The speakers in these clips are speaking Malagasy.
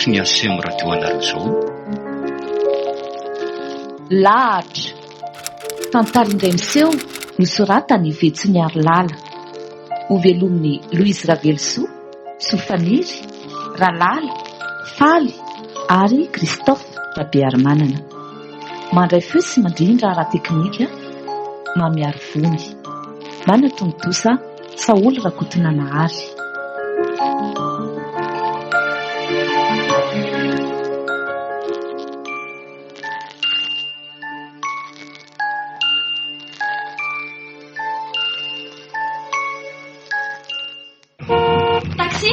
atolotry ny ACM Radio anareo izao. Lahatra. Tantara indray miseho nosoratan'i Vetsoniarilala. Hovelomin'i Louise Ravelosoa, Soafaniry, Ralala, Faly ary Christophe Rabearimanana. Mandray feo sy mandrindra ara-teknika Mamiarivony. Manatontosa Saholy Rakotonanahary. Taxi!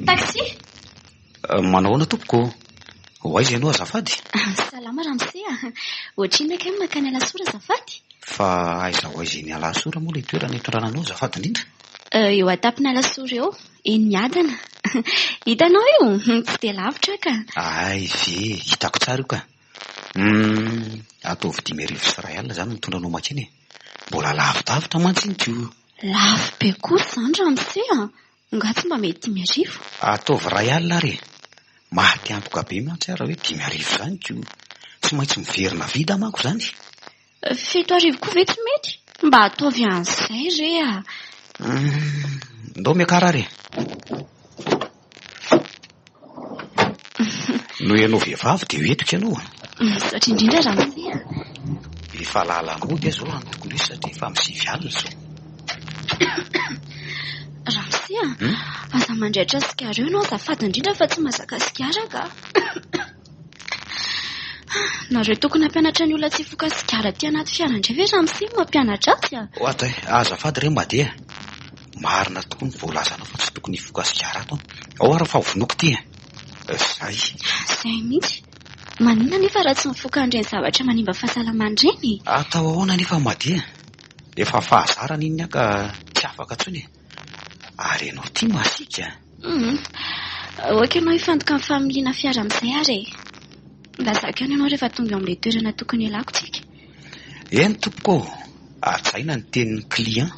Taxi! Manao ahoana tompoko? Ho aiza ianao azafady? Salama ramose a! Ohatrinona kay ny mankany Alasora azafady? Fa aiza ho aiza eny Alasora moa ilay toerana itondrana anao azafady indrindra? Eo an-tampon'Alasora eo, eny Miadana. Hitanao io? Tsy dia lavitra ka. Hay ve, hitako tsara io ka. Humm, ataovy 1051 izany mitondra anao mankeny e. Mbola lavidavitra mantsy iny ko. Lafo be kosa izany ramose a! Angaha tsy mba mety 5000? Ataovy 1000 ary e. Maty antoka be mantsy aho raha hoe 5000 izany ko. Tsy maintsy miverina vide manko izany. 7000 koa ve tsy mety? Mba ataovy an'izay re a! Humm, ndao miakara ary e. Noho ianao vehivavy dia ho entiko ianao a. Misaotra indrindra ramose a. Efa lala-mody aho izao raha ny tokony ho izy satria efa amin'ny 9 alina izao. Ramose a, aza mandraitra sigara eo ianao azafady indrindra fa tsy mahazaka sigara ka. Nareo tokony hampianatra ny olona tsy hifoka sigara aty anaty fiara indray ve ramose no mampianatra azy a? Oadray, azafady re Made a. Marina tokoa ny voalazanao fa tsy tokony hifoka sigara ato aho. Ao ary fa vonoiko ity e. Zay. Zay mihitsy. Maninona anefa raha tsy mifoka an'ireny zavatra manimba fahasalamana ireny e? Atao ahoana anefa Made a? Efa fahazarana iny ny ahy ka tsy afaka intsony e. Ary ianao ity masiaka a! Hum. Ok ianao hifantoka amin'ny familiana fiara amin'izay ary e. Lazako ihany ianao rehefa tonga eo amin'ilay toerana tokony hialako tsika. Eny tompoko ô, hajaina ny tenin'ny client.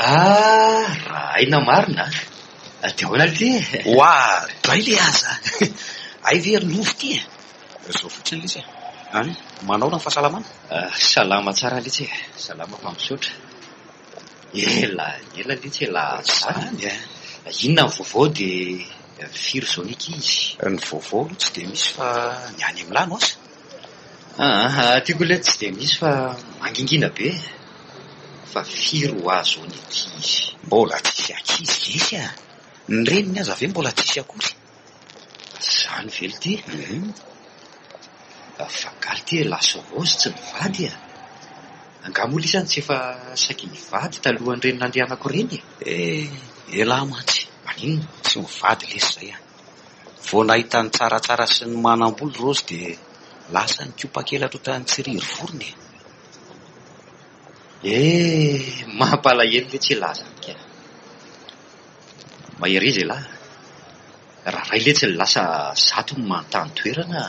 Ah, raha aina marina a! Dia ahoana ity e? Oa, dray le aza! Hay ve ry Lova ity e? Izao fotsiny lesy e! An, manao ahoana ny fahasalamana? Salama tsara letsy e! Salama fa misaotra. Ela ela letsy e laha Izany e! Inona ny vaovao dia firy izao ny ankizy? Ny vaovao aloha tsy dia misy fa ny any amin'lah no asa. Aa, aty koa letsy tsy dia misy fa mangingina be e! Fa firy ho ahy izao ny ankizy? Mbola tsisy ankizy lesy a! Ny reniny aza ve mbola tsisy akory? Izany ve lty? Fa angaha lty lasa Rose tsy nivady a! Angaha moa lisany tsy efa saika hivady talohan'ireny nandehanako ireny e? Eh, elah mantsy. Maninona? Tsy mivady lesy izay a! Vao nahita ny tsaratsara sy ny manam-bola Rose dia lasa nikopa-kelatra ohatran'ny tsiriry vorona e! Eh, mampalahelo letsy elah zany ka! Mahereza elah! Raha ray letsy ny lasa zato no manontany toerana,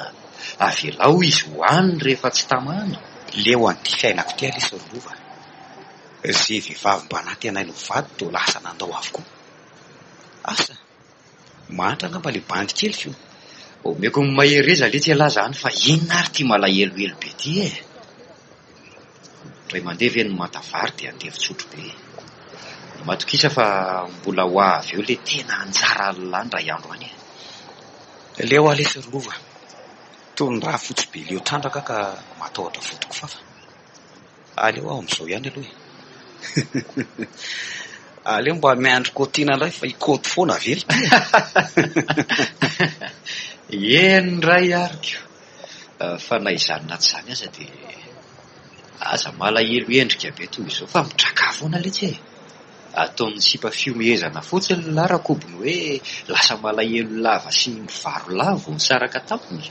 avelao izy ho any rehefa tsy tamana. Leo an'ity fiainako ity aho lesy ry Lova. Ze vehivavy mba nantenaina ho vady toa lasa nandao avokoa. Asa, mahantra angamba le bandy kely ko. Omeko ny mahereza letsy ialahy zany fa inona ary ity malahelohelo be ity e? Indray mandeha ve ny manta vary dia andevin-tsotro be. Matokisa fa mbola ho avy eo le tena anjaran'lah indray andro any e. Leo aho lesy ry Lova. Toy ny raha fotsy be leo trandraka aho ka matahotra vodin-kofafa. Aleo aho amin'izao ihany aloha e. Aleo mba miandry Kotiana indray fa i Koto foana ve ry ty e? Eny indray ary ko. Fa na izany na tsy izany aza dia aza malahelo endrika be toy izao fa mitrakà foana letsy e! Ataon'ny sipa fihomehezana fotsiny ny lahy rakobony hoe lasa malahelo lava sy mivaro lahy vao nisaraka taminy.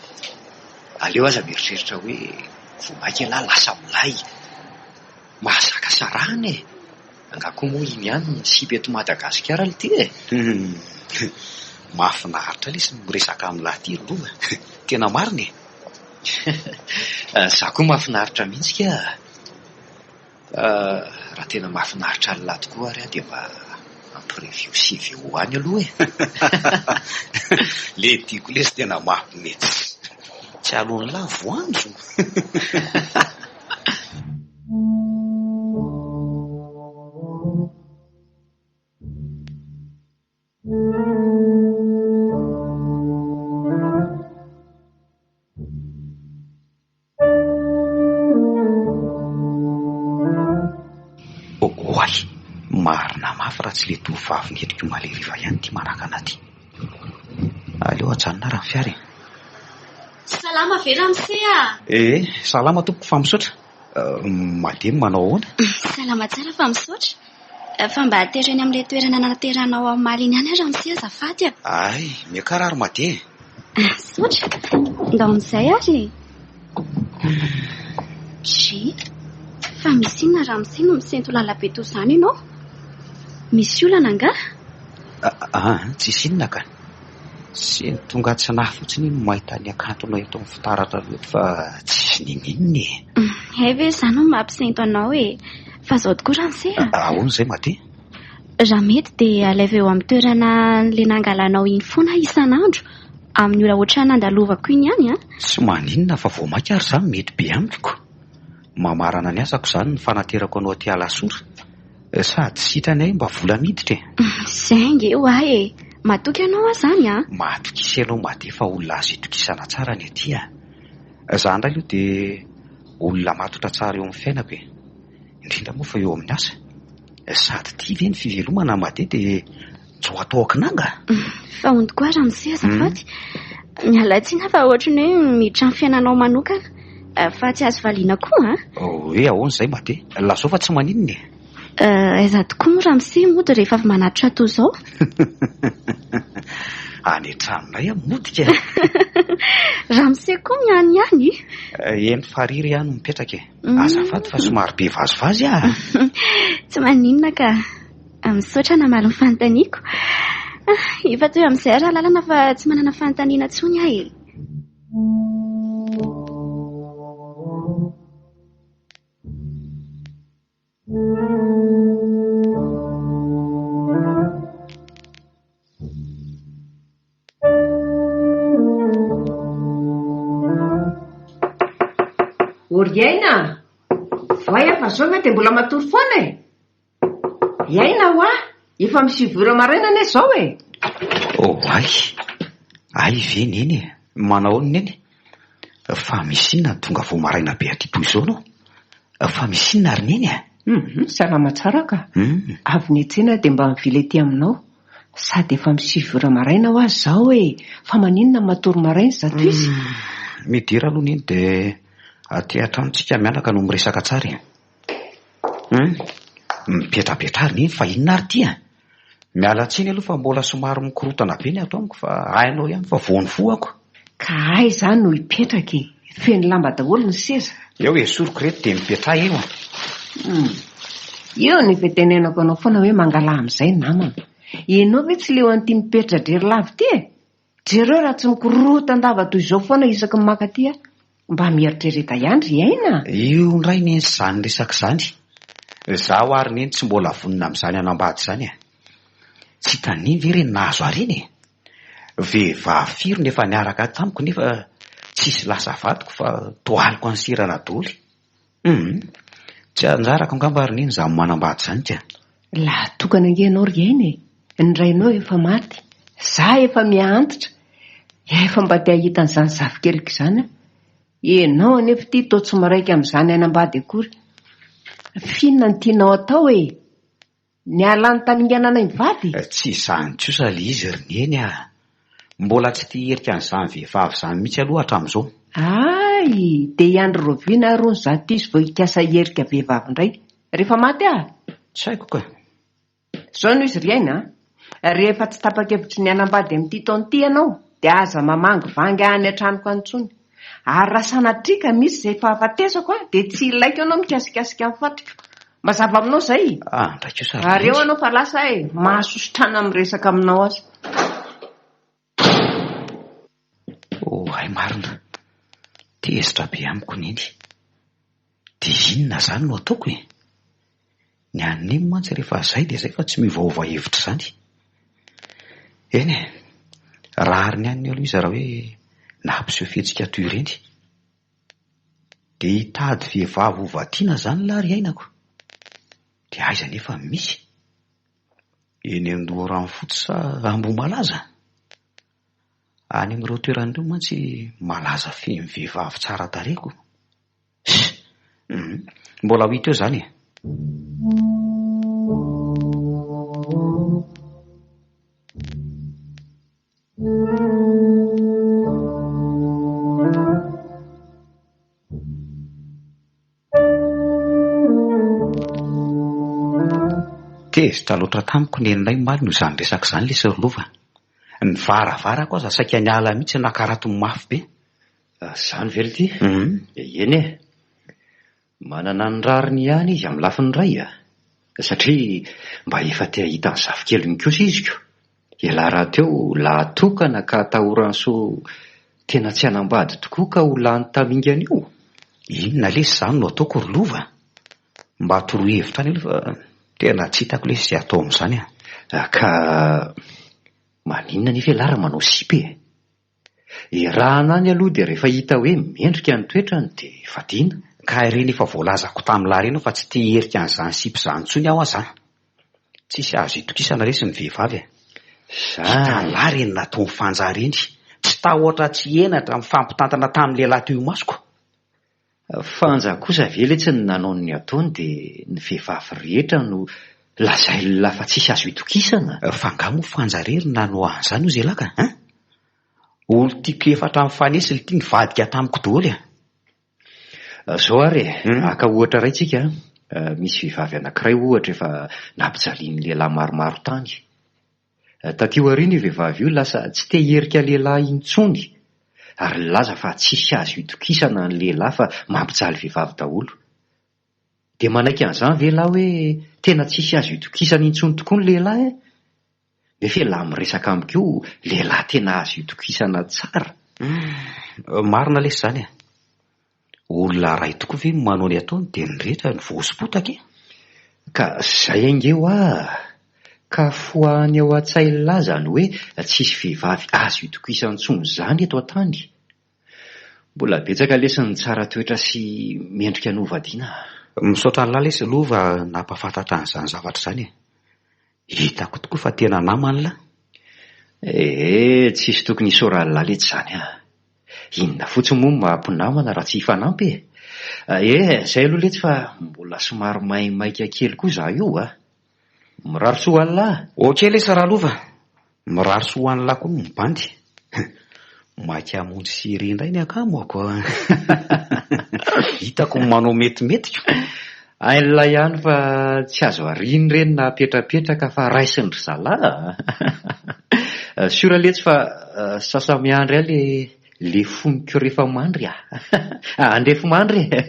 Aleo aza mieritreritra hoe vao mainka ialahy lasa milay. Mahazaka sarahana e! Angaha koa moa iny ihany ny sipa eto Madagasikara lty e? Humm. Mahafinaritra lesy ny miresaka amin'lah ty ry Lova. Tena marina e. Za koa mahafinaritra mihitsy ka. Fa raha tena mahafinaritra an'lah tokoa ary aho dia mba ampirevio CVO any aloha e. Le tiako lesy tena mampime tsy aloan'lah voanjo. Oay! Marina mafy raha tsy ilay tovovavy nentiko omaly hariva ihany ity manakana ity. Aleo ajanona ary ny fiara e. Salama ve ramose a! Ee, salama tompoko fa misaotra. Mademy manao ahoana? Salama tsara fa misaotra. Fa mba atero eny amin'ilay toerana nanateranao ahy omaly iny ihany aho ramose azafady a! Ay, miakara ary Made e! Misaotra. Ndao amin'izay ary e! Dry, fa misy inona ramose no misento lala-be toy izany ianao? Misy olana angaha? Aa, tsisy inona ka. Sento tonga tsy nahy fotsiny iny mahita ny hakantonao eto amin'ny fitaratra aloha eto fa tsisy n'inon'inona e. Hay ve izany no mampisento anao e. Fa izao tokoa ramose a. Ahoana izay Mate? Raha mety dia alaivo eo amin'ny toerana ilay nangalanao iny foana aho isan'andro, amin'ny ora ohatran'ny nandalovako iny ihany an. Tsy maninona fa vao mainka ary izany mety be amiko. Mamarana ny asako izany ny fanaterako anao aty Alasora. Sady sitrany ahy mba vola miditra e! Izay ange ho ahy e! Matoky anao aho izany an! Matokisa ianao Made fa olona azo itokisana tsara ny aty a! Izaho indray aloha dia olona matotra tsara eo amin'ny fiainako e! Indrindra moa fa eo amin'ny asa. Sady ity ve ny fivelomana Made dia tsy ho atao akinanga? Fa hono tokoa ramose azafady. Miala tsiny aho fa ohatry ny hoe miditra amin'ny fiainanao manokana. Fa tsy azo valiana koa an! Hoe ahoana izay Made? Lazao fa tsy maninona e! Aiza tokoa moa ramose mody rehefa avy manatitra toy izao? Any an-tranonay aho mody ka! Ramose koa mihanihany. Eny Fariry aho no mipetraka e! Azafady fa somary be vazivazy aho. Tsy maninona ka. Misaotra namaly ny fanontaniako. Efa toy amin'izay raha lalana fa tsy manana fanontaniana intsony aho e. O ry Aina a! Voay aho fa zao ve dia mbola matory foana e? I Aina hoa! Efa amin'ny sivy ora maraina anie izao e! Oay! Hay ve Neny e! Manao ahoana Neny? Fa misy inona no tonga vao maraina be aty toy izao anao? Fa misy inona ry Neny a? Hum, salama tsara ka. Avy niantsena aho dia mba nivily aty aminao. Sady efa amin'ny sivy ora maraina hoa izao e! Fa maninona no matory maraina izato izy? Midira aloha Neny dia aty an-trano tsika mianaka no miresaka tsara e. Hum, mipetrapetraha ry Neny fa inona ary ity a? Miala tsiny aloha fa mbola somary mikorontana be ny ato amiko fa hainao ihany fa vao nifoha ako. Ka aiza aho no hipetraka e? Feno lamba daholo ny seza. Eo esoriko ireto dia mipetraha eo a. Hum. Io no efa itenenako anao foana hoe mangalà amin'izay namana. Ianao ve tsy leo an'ity mipetra-drery lava ity e? Jereo raha tsy mikorotan-dava toy izao foana isaky ny maka aty aho. Mba mieritrereta ihany ry Aina a! Io indray Neny izany resaka izany. Izaho ary Neny tsy mbola vonona amin'izany hanambady izany e! Tsy hitan'i Neny ve ireny nahazo ahy ireny e? Vehivavy firy no efa niaraka tamiko nefa tsisy lasa vadiko fa toaliko any sirana doly. Hum! Tsy anjarako angamba ry Neny izany manambady izany ka! Lahy tokana ange ianao ry Aina e! Ny rainao efa maty, za efa miha-antitra, efa mba te hahita an'izany zafikeliko izany aho. Ianao anefa ity toa tsy miraika amin'izany hanambady akory. F'inona no tianao atao e? Ny hahalany tamingana anay mivady? Tsy izany kosa ilay izy ry Neny a! Mbola tsy te hierika an'izany vehivavy izany mihitsy aloha hatramin'izao. Hay! Dia hiandry rahoviana ary hono izato izy vao hikasa hierika vehivavy indray? Rehefa maty aho? Tsy haiko ka. Izao no izy ry Aina a! Rehefa tsy tapa-kevitry ny hanambady amin'ity taona ity ianao dia aza mamangivangy ahy any an-tranoko any intsony. Ary raha sanatria ka misy izay fahafatesako dia tsy ilaiko ianao mikasikasika ny fatiko. Mazava aminao izay? Ah, ndray kosa ry Ary eo Neny. ianao fa lasa aho e! Mahasosotrana miresaka aminao aza. marina. Tezitra be amiko Neny. Dia inona izany no ataoko e? Ny an'i Neny mantsy rehefa izay dia izay fa tsy miovaova hevitra izany. Eny e, rariny ihany aloha izy raha hoe nampiseho fihetsika toy ireny. Dia hitady vehivavy ho vadiana izany lahy ry ainako. Dia aiza anefa no misy? Eny Andoharanofotsy sa Ambohimalaza? Any amin'ireo toerana ireo mantsy malaza feno vehivavy tsara tarehy ko. Hum, mbola ho hita eo izany e. Tezitra loatra tamiko neninay omaly noho izany resaka izany lesy ry Lova. Ny varavarako aza saika niala mihitsy naka harato mafy be. Izany ve ry ty? Eny e! Manana ny rariny ihany izy amin'ny lafiny iray a! Satria mba efa te hahita ny zafikeliny kosa izy ko! Ialahy rahateo lahy tokana ka atahorany sao tena tsy hanambady tokoa ka ho lany tamingana eo. Inona lesy izany no ataoko ry Lova? Mba toroy hevitra any aloha fa tena tsy hitako lesy izay atao amin'izany a! Ka maninona anefa ialahy raha manao sipa e? Erahana any aloha dia rehefa hita hoe mendrika ny toetrany dia vadiana. Ka ireny efa voalazako tamin'lah ireny aho fa tsy te hierika an'izany sipa izany intsony aho aza. Tsisy azo itokisana resy ny vehivavy e. Hitan'lah ireny nataon'i Fanja ireny. Tsy tahotra tsy henatra mifampitantana tamin'ny lehilahy teo imasoko. Fanja kosa ve letsy ny nanao ny ataony dia ny vehivavy rehetra no lazain'lah fa tsisy azo itokisana? Fa nga moa Fanja irery no nanao an'izany hozy elah ka hein? Olon-tiako efa hatramin'ny fanesy lty nivadika tamiko daholo e! Zao ary e, haka ohatra iray tsika an, misy vehivavy anankiray ohatra efa nampijalian'ny lehilahy maromaro tany. Taty aoriana io vehivavy io lasa tsy te hierika lehilahy intsony ary nilaza fa tsisy azo itokisana ny lehilahy fa mampijaly vehivavy daholo. Dia manaiky an'izany ve ialahy hoe tena tsisy azo itokisana intsony tokoa ny lehilahy e? Nefa ialahy miresaka amiko io lehilahy tena azo itokisana tsara. Humm, marina lesy izany e! Olona iray tokoa ve no manao ny ataony dia ny rehetra no voahoso-potaka e? Ka zay ange hoa ka foahany ao an-tsain'lah zany hoe tsisy vehivavy azo itokisana intsony zany eto an-tany. Mbola betsaka lesy ny tsara toetra sy mendrika ny hovadiana a. Misaotra an'lah lesy Lova nampahafantatra an'izany zavatra izany e. Hitako tokoa fa tena naman'lah. Ee, tsisy tokony hisaoran'lah letsy izany a. Inona fotsiny moa no maha mpinamana raha tsy hifanampy e! Eh, zay aloha letsy fa mbola somary maimaika kely koa za io a! Mirary soa ho an'lah! Ok lesy Ralova, mirary soa ho an'lah koa ny bandy. Maika hamonjy série indray ny akamoako a! Hitako ny manao metimety ko! Hain'lah ihany fa tsy azo ariana ireny na apetrapetraka fa raisin-dry zalahy a! Sûr letsy fa sasa-miandry ahy le le foniko rehefa mandry a! Andefo mandry e!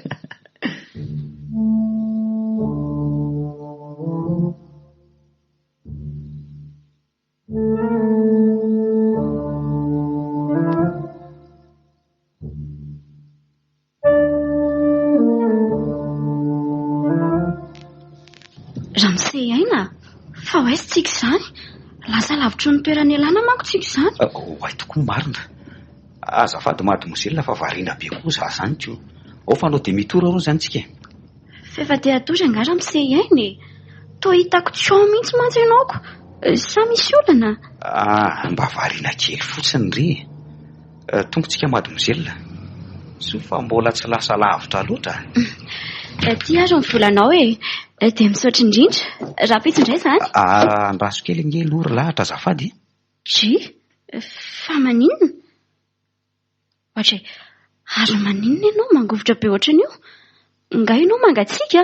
Ramose Aina a! Fa ho aiza tsika izany? Lasa lavitry ny toerana ialana manko tsika izany. Ho ay tokoa marina. Azafady mademoiselle fa variana be koa za zany ko. Ao fa hanao demi tour aloha izany tsika e. F'efa te hatory angaha ramose Aina e? Toa hitako tsy ao mihitsy mantsy ianao ko. Sa misy olana? Ah, mba variana kely fotsiny re e. Tonga tsika mademoiselle. Soa fa mbola tsy lasa lavitra loatra. Ity ary ny volanao e. Dia misaotra indrindra. Rahampitso indray izany. Ah, andraso kely ange aloha ry lahatra azafady e. Dry, fa maninona? Ohatra e, ary maninona ianao mangovitra be ohatran'io? Nga ianao mangatsiaka?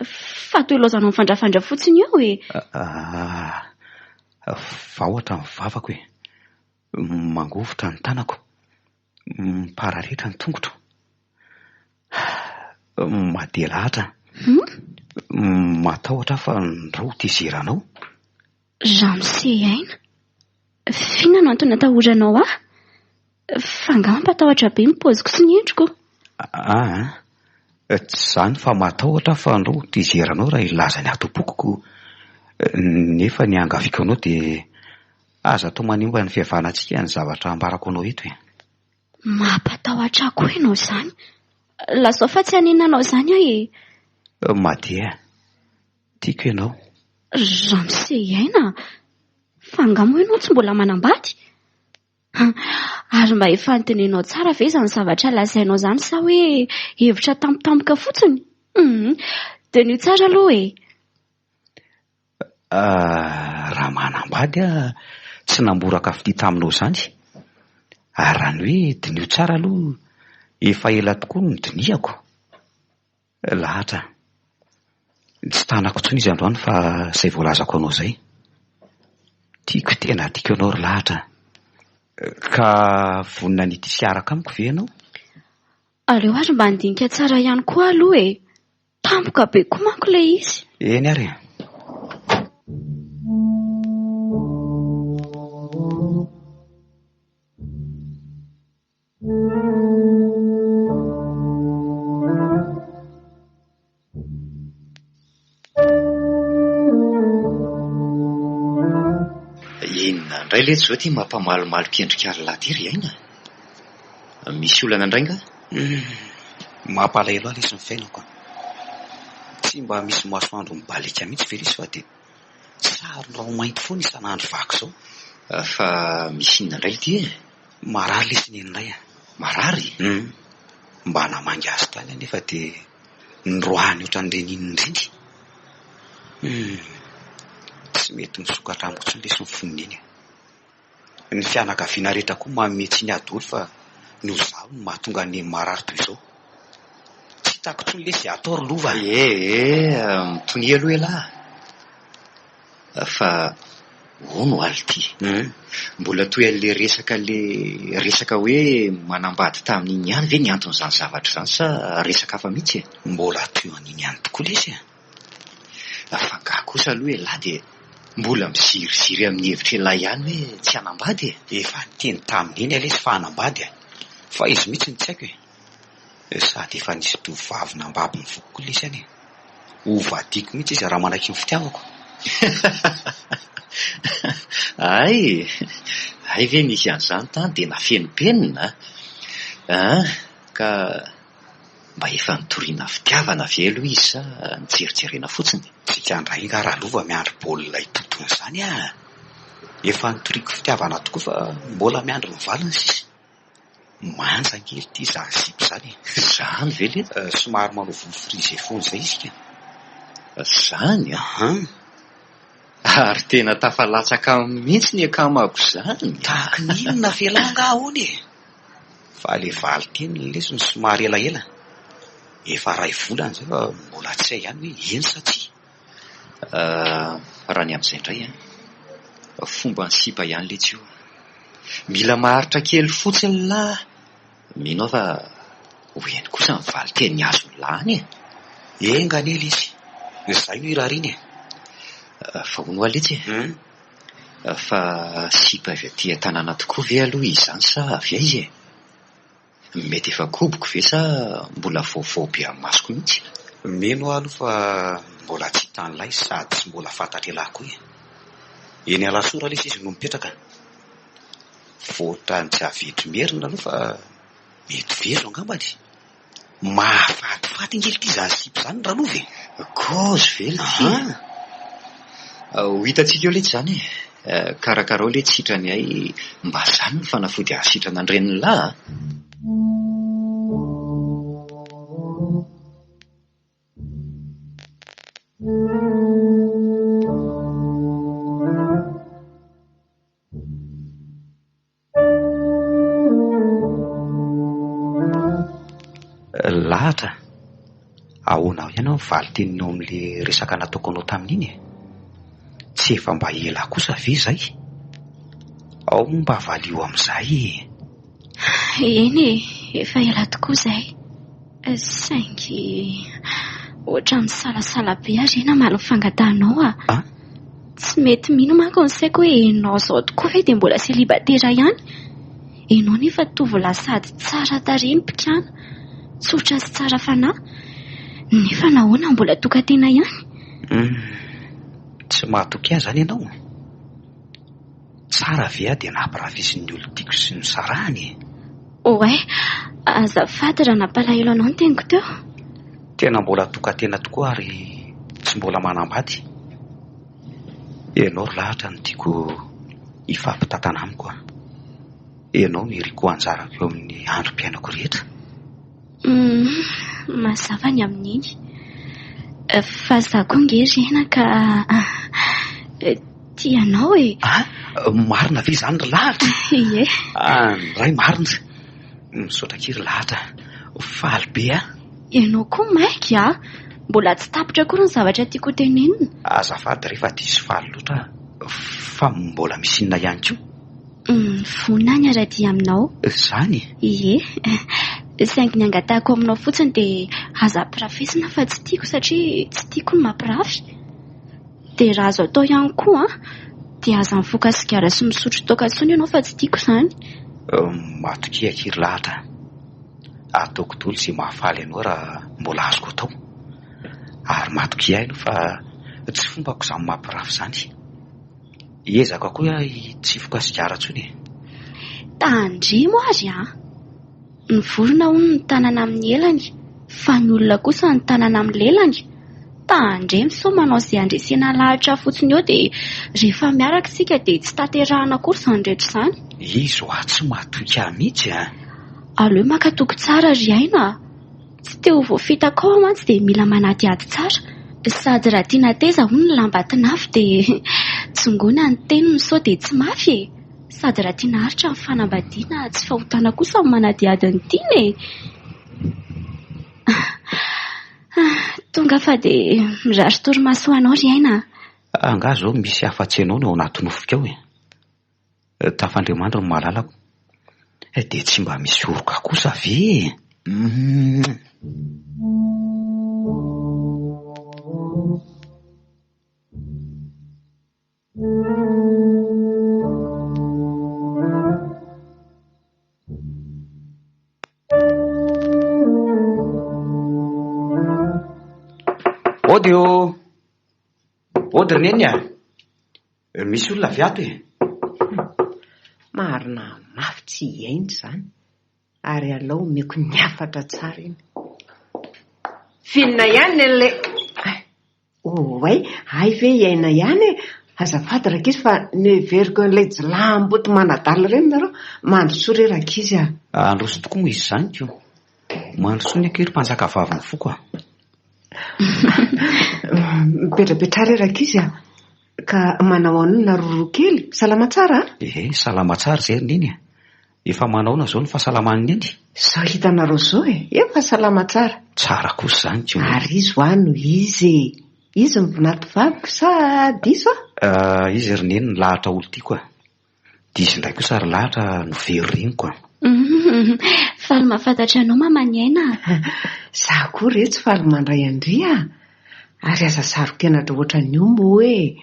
Fa toa ilaozanao mifandrafandra fotsiny eo e. Ah, vahotra ny vavako e. Mangovitra ny tanako. Mipararetra ny tongotro. Madelahatra. Hmm? Matahotra aho fa ndrao ho tezeranao. Ramose Aina, f'inona no antony atahoranao ahy? Fa angaha mampatahotra be ny paoziko sy ny endriko? Aa, tsy izany fa matahotra aho fa andrao ho tezeranao raha hilaza ny ato am-poko ko. Nefa ny iangaviako anao dia aza atao manimba ny fihavanantsika ny zavatra ambarako anao eto e. Mampatahotra ahy koa ianao izany. Lazao fa tsy haninona anao izany aho e. Madia, tiako ianao. Ramose Aina a! Fa angaha moa ianao tsy mbola manambady? Ary mba efa noteneninao tsara ve izany zavatra lazainao izany sa hoe hevitra tampotampoka fotsiny? Hum, diniho tsara aloha e! Raha manambady aho tsy namboraka fitia taminao izany. Ary raha ny hoe diniho tsara aloha, efa ela tokoa no nodinihako. Lahatra a! Tsy tanako intsony izy androany fa izay voalazako anao izay. Tiako tena tiako ianao ry Lahatra a! Ka vonona ny hitia sy hiaraka amiko ve ianao? Aleo ary mba handinika tsara ihany koa aloha e! Tampoka be koa manko ilay izy. Eny ary e! Inona indray letsy izao ity mampamalomalok'endrika an'lah ity ry Aina? Misy olana indray nga? Mampalahelo ahy lesy ny fiainako an! Tsy mba misy masoandro mibaliaka mihitsy ve lesy fa dia saron-draho-mainty foana isan'andro vaky izao? Fa misy inona indray ity e? Marary lesy neninay a! Marary? Hum! Mba namangy azy tany aho nefa dia noroahiny ohatran'ireny inona ireny. Hum! Tsy mety misokatra amiko intsony lesy ny fon'i neny a! Ny fianakaviana rehetra koa manome tsiny ahy daholo fa noho izaho no mahatonga an'i neny marary toy izao. Tsy hitako intsony lesy izay atao ry Lova a! Eh eh! Mitonia aloha ialahy. Fa hono Alty, mbola toy an'ilay resaka ilay resaka hoe manambady tamin'iny ihany ve ny anton'izany zavatra izany sa resaka hafa mihitsy e? Mbola toy an'iny ihany tokoa lesy e! Fa angaha kosa aloha ialahy dia mbola miziriziry amin'ny hevitr'ialahy ihany hoe tsy hanambady e? Efa niteny tamin'i Neny aho lesy fa hanambady e! Fa izy mihitsy no tsy haiko e! Sady efa nisy tovovavy nambabo ny foko koa lesy any e! Ho vadiko mihitsy izy raha manaiky ny fitiavako. Hay! Hay ve nisy an'izany tany dia nafenimpenina an! Ka mba efa nitoriana fitiavana ve aloha izy sa nijerijerena fotsiny? Tsika indray angaha Ralova miandry baolina hitontona izany an! Efa nitoriako fitiavana tokoa fa mbola miandry ny valiny sisa. Manja ange ity izany sipa izany e! Izany ve letsy? Somary manao volo frisé foana izay izy ka. Izany an? Ahan. Ary tena tafalatsaka aminy mihitsy ny akamako izany. Tahaka ny inona f'elah angaha ahoana e? Fa ilay valin-teniny lesy no somary elaela. Efa iray volana izay fa mbola tsy hay ihany hoe eny sa tsia. Raha ny amin'izay indray an, fomban'ny sipa ihany letsy io. Mila maharitra kely fotsiny lah, mino aho fa ho eny kosa ny valin-teny azon'ny lah any e. Enga anie lesy, izay no irariana e. Fa hono hoa letsy e, fa sipa avy aty an-tanàna tokoa ve aloha izy izany sa avy aiza e? Mety efa koboko ve sa mbola vaovao be amin'ny masoko mihitsy? Mino aho aloha fa mbola tsy hitan'ilay sady tsy mbola fantatr'ialahy koa e! Eny Alasora lesy izy no mipetraka. Voatran'ny tsy avy eto Imerina aloha fa mety vezo angambany. Mahafatifaty ange ity izany sipa izany Ralova e! Kôzy ve ity e? Ho hitantsika eo letsy izany e! Karakarao letsy sitrany hay mba zany ny fanafody hahasitrana an-drenin'lah a! Lahatra, ahoana ihany ny valin-teninao amin'ilay resaka nataoko anao tamin'iny e? Tsy efa mba ela kosa ve izay? Ao moa mba valio amin'izay e! Eny e, efa ela tokoa izay. Saingy ohatran'ny misalasala be aho re namaly ny fangatahanao a! Tsy mety mino manko ny saiko hoe ianao izao tokoa ve dia mbola selibatera ihany? Ianao nefa tovolahy sady tsara tarehy no mpikana, tsotra sy tsara fanahy. Nefa nahoana mbola tokan-tena ihany? Hum, tsy mahatoky ahy izany ianao? Tsara ve aho dia nampirafisin'ny olon-tiako sy nosarahany e? Oay, azafady raha nampalahelo anao ny teniko teo. Tena mbola tokan-tena tokoa ary tsy mbola manambady. Ianao ry lahatra no tiako hifampitantana amiko a. Ianao no iriko ho anjarako eo amin'ny androm-piainako rehetra. Humm, mazava ny amin'iny. Fa za koa nge ry Aina ka tia anao e. Ah, marina ve izany ry lahatra? Ie. Ah, ny ray marina. Misaotra akia ry lahatra. Faly be aho. Ianao koa mainka a! Mbola tsy tapitra akory ny zavatra tiako ho tenenina. Azafady re fa diso faly loatra aho. Fa mbola misy inona ihany koa? Vonona aho ny hiara-dia aminao. Izany? Ie. Saingy ny angatahako aminao fotsiny dia aza ampirafesina fa tsy tiako satria tsy tiako ny mampirafy. Dia raha azo atao ihany koa an, dia aza mifoka sigara sy misotro toaka intsony ianao fa tsy tiako izany. Matokia akia ry lahatra a. Ataoko daholo izay mahafaly anao raha mbola azoko atao. Ary matokia ahy aloha fa tsy fombako izany mampirafy izany. Hiezaka koa aho tsy hifoka sigara intsony e. Tandremo ary an! Ny vorona hono ny tanana amin'ny elany, fa ny olona kosa ny tanana amin'ny lelany. Tandremo sao manao izay handresena lahatra fotsiny eo dia rehefa miaraka isika dia tsy tanterahana akory izany rehetra izany. Izy hoa tsy matoky ahy mihitsy an! Aleo maka toky tsara ry Aina a! Tsy te ho voafitaka ao mantsy dia mila manadihady tsara. Sady raha tiana hateza hono ny lamba tinafy dia tsongoina ny tenony sao dia tsy mafy e! Sady raha tiana haharitra ny fanambadiana tsy fahotana kosa ny manadihady ny tiana e! Tonga fa dia mirary torimaso ho anao ry Aina a! Angaha izao misy afa-tsy ianao no ao anaty nofiko ao e? Tafandriamandry ny malalako. Dia tsy mba misy oroka kosa ve e? Ody ô! Ody ry Neny a! Misy olona avy ato e! Marina mafy tsy hiaina izany ary alao omeko ny hafatra tsara iny. Finina ihany an'ilay. Oay, hay ve hiaina ihany e! Azafady rankizy fa noheveriko an'ilay jiolahimboto manadala ireny nareo. Mandrosoa re rankizy a! Handroso tokoa moa izy izany ko! Mandrosoa ny akia ry mpanjakavavin'ny foko a! Mipetrapetraha re rankizy a! Ka manao ahoana nareo roa kely? Salama tsara a? Ehe, salama tsara izay ry Neny a! Efa manaona izao ny fahasalaman'i Neny? Izao hitanareo izao e! Efa salama tsara. Tsara kosa izany ko! Ary izy hoa no izy e! Izy no vinatovaviko sa diso aho? Ah, izy ry Neny ny lahatra olon-tiako a! Dia izy indray kosa ry lahatra no very reniko a! Faly mahafantatra anao mama ny aina a! Izaho koa re tsy faly mandray an-dry a! Ary aza saro-kenatra ohatran'io moa e!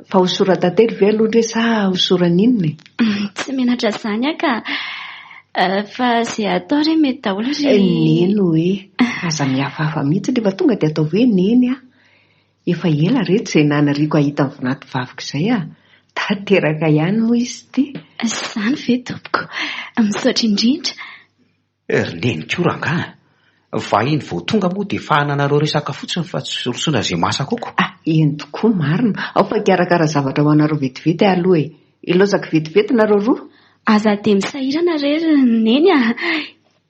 Fa hosoran-tantely ve aloha ndry sa hosoran'inona e? Tsy menatra izany aho ka! Fa izay atao re mety daholo ry. Neny hoe! Aza mihafahafa mihitsy fa tonga dia ataovy hoe Neny aho. Efa ela re tsy izay naniriako hahita ny vinatovaviko izay ah! Tanteraka ihany moa izy ity. Izany ve tompoko? Misaotra indrindra. Ry neny koa rangaha a! Vahiny vao tonga moa dia efa hananareo resaka fotsiny fa tsy rosoana izay masaka oko. Ah, eny tokoa marina. Ao fa hikarakara zavatra ho anareo vetivety aho aloha e. Ilaozako vetivety nareo roa. Aza dia misahirana re ry neny a!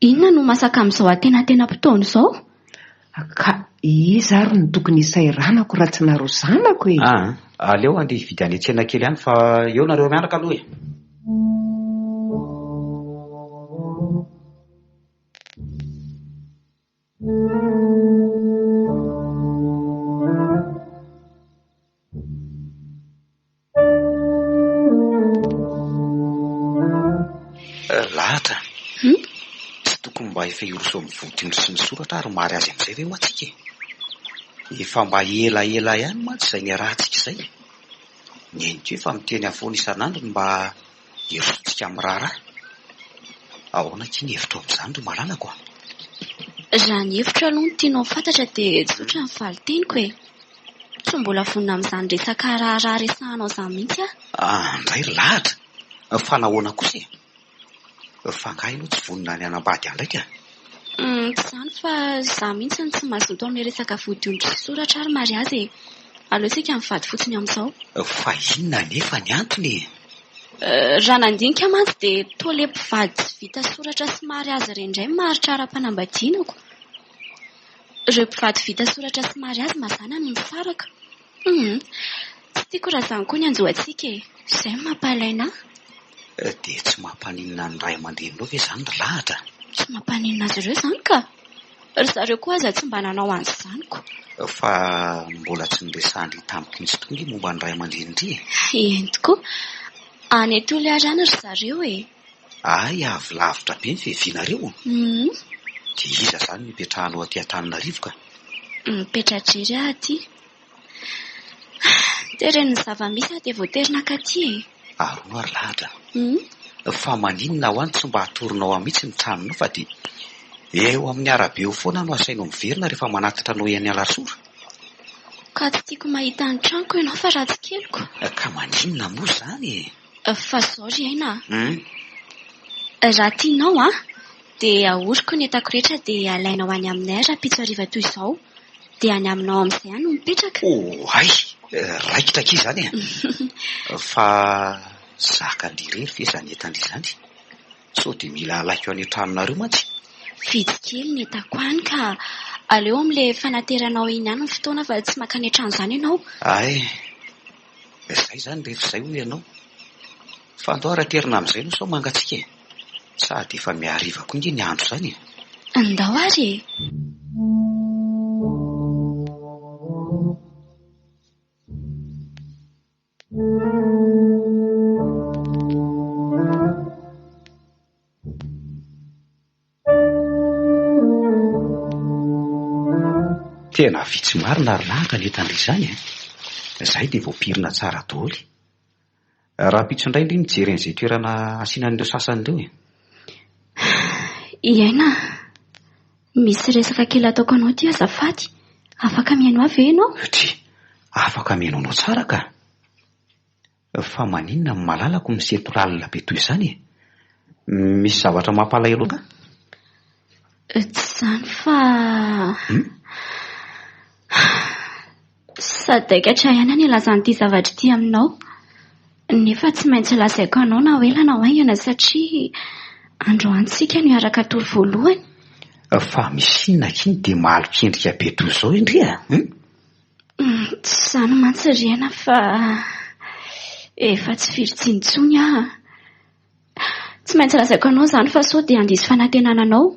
Inona no masaka amin'izao antenatenam-potoana izao? Ka iza ary no tokony hisahiranako raha tsy nareo zanako e? Aa, aleo andeha hividy any an-tsena kely any fa eo nareo mianaka aloha e! Lahatra, tsy tokony mba efa hiroso amin'ny vodiondry sy ny soratra ary mariazy amin'izay ve hoa tsika e? Efa mba elaela ihany mantsy izay niarahantsika izay. Neny koa efa miteny ahy foana isan'andro ny mba hirosoantsika amin'ny raharaha. Ahoana akia ny hevitrao amin'izany ry malalako a? Raha ny hevitro aloha no tianao ho fantatra dia tsotra ny valin-teniko e. Tsy mbola vonona amin'izany resaka raharaha resahanao izany mihitsy aho. Andray ry lahatra! Fa nahoana kosa e? Fa angaha ianao tsy vonona ny hanambady ahy indray ka? Tsy izany fa izaho mihitsy no tsy mazoto amin'ilay resaka vodiondry sy soratra ary mariazy e. Aleo isika mivady fotsiny amin'izao. Fa inona anefa ny antony e? Raha nandinika mantsy dia toa ilay mpivady tsy vita soratra sy mariazy ireny indray no maharitra ara-panambadiana ko. Ireo mpivady vita soratra sy mariazy mazàna no misaraka. Hum. Tsy tiako raha izany koa ny hanjo antsika e. Izay no mampahalaina ahy. Dia tsy mampaninona ny ray aman-dreninao ve izany ry Lahatra? Tsy mampaninona azy ireo izany ka. Ry zareo koa aza tsy mba nanao an'izany ko. Fa mbola tsy niresahan-dry tamiko mihitsy tokoa ange momba ny ray aman-drenin-dry e. Eny tokoa. Any Toliara any ry zareo e. Hay avy lavitra be ny fiavianareo? Hum. Dia iza izany no ipetrahanao aty Antananarivo ka? Mipetra-drery aho aty. Teren'ny zava-misy aho dia voatery nankaty e. Ary hono ary lahatra. Fa maninona hoa no tsy mba atoronao ahy mihitsy ny tranonao fa dia eo amin'ny arabe eo foana no asainao miverina rehefa manatitra anao eny Alasora? Ka tsy tiako mahita ny tranoko ianao fa ratsy keliko. Ka maninona moa izany e? Fa izao ry aina a. Raha tianao an, dia ahoriko ny entako rehetra dia alainao any aminay rahampitso hariva toy izao. Dia any aminao amin'izay aho no mipetraka. Oay! Raikitra akia izany e! Fa zakan-dry irery ve izany entan-dry izany? Sao dia mila alaiko any an-tranonareo mantsy? Vitsy kely ny entako any ka. Aleo amin'ilay fanateranao iny ihany ny fotoana fa tsy mankany an-trano izany ianao. Hay! Izay izany rehefa izay hoy ianao. Fa andao ary aterina amin'izay aloha sao mangatsiaka e! Sady efa mihariva koa ange ny andro izany e! Andao ary e! Tena vitsy marina ry lahatra ny entana izany e! Izay dia voapirina tsara daholo. Rahampitso indray ndry mijery an'izay toerana asiana an'ireo sasany ireo e! I Aina a! Misy resaka kely ataoko anao ity azafady. Afaka mihaino ahy ve ianao? Tsia, afaka mihaino anao tsara ka! Fa maninona ny malalako misento lalina be toy izany e? Misy zavatra mampalahelo angaha? Tsy izany fa... Sadaikatra ihany aho ny hilaza an'ity zavatra ity aminao. Nefa tsy maintsy lazaiko anao na ho ela na ho haingana satria androany isika no hiaraka hatory voalohany. Fa misy inona akia no dia malok'endrika be toy izao indry a? Tsy izany mantsy ry aina fa efa tsy virjiny intsony aho. Tsy maintsy lazaiko anao izany fa sao dia handiso fanantenana anao.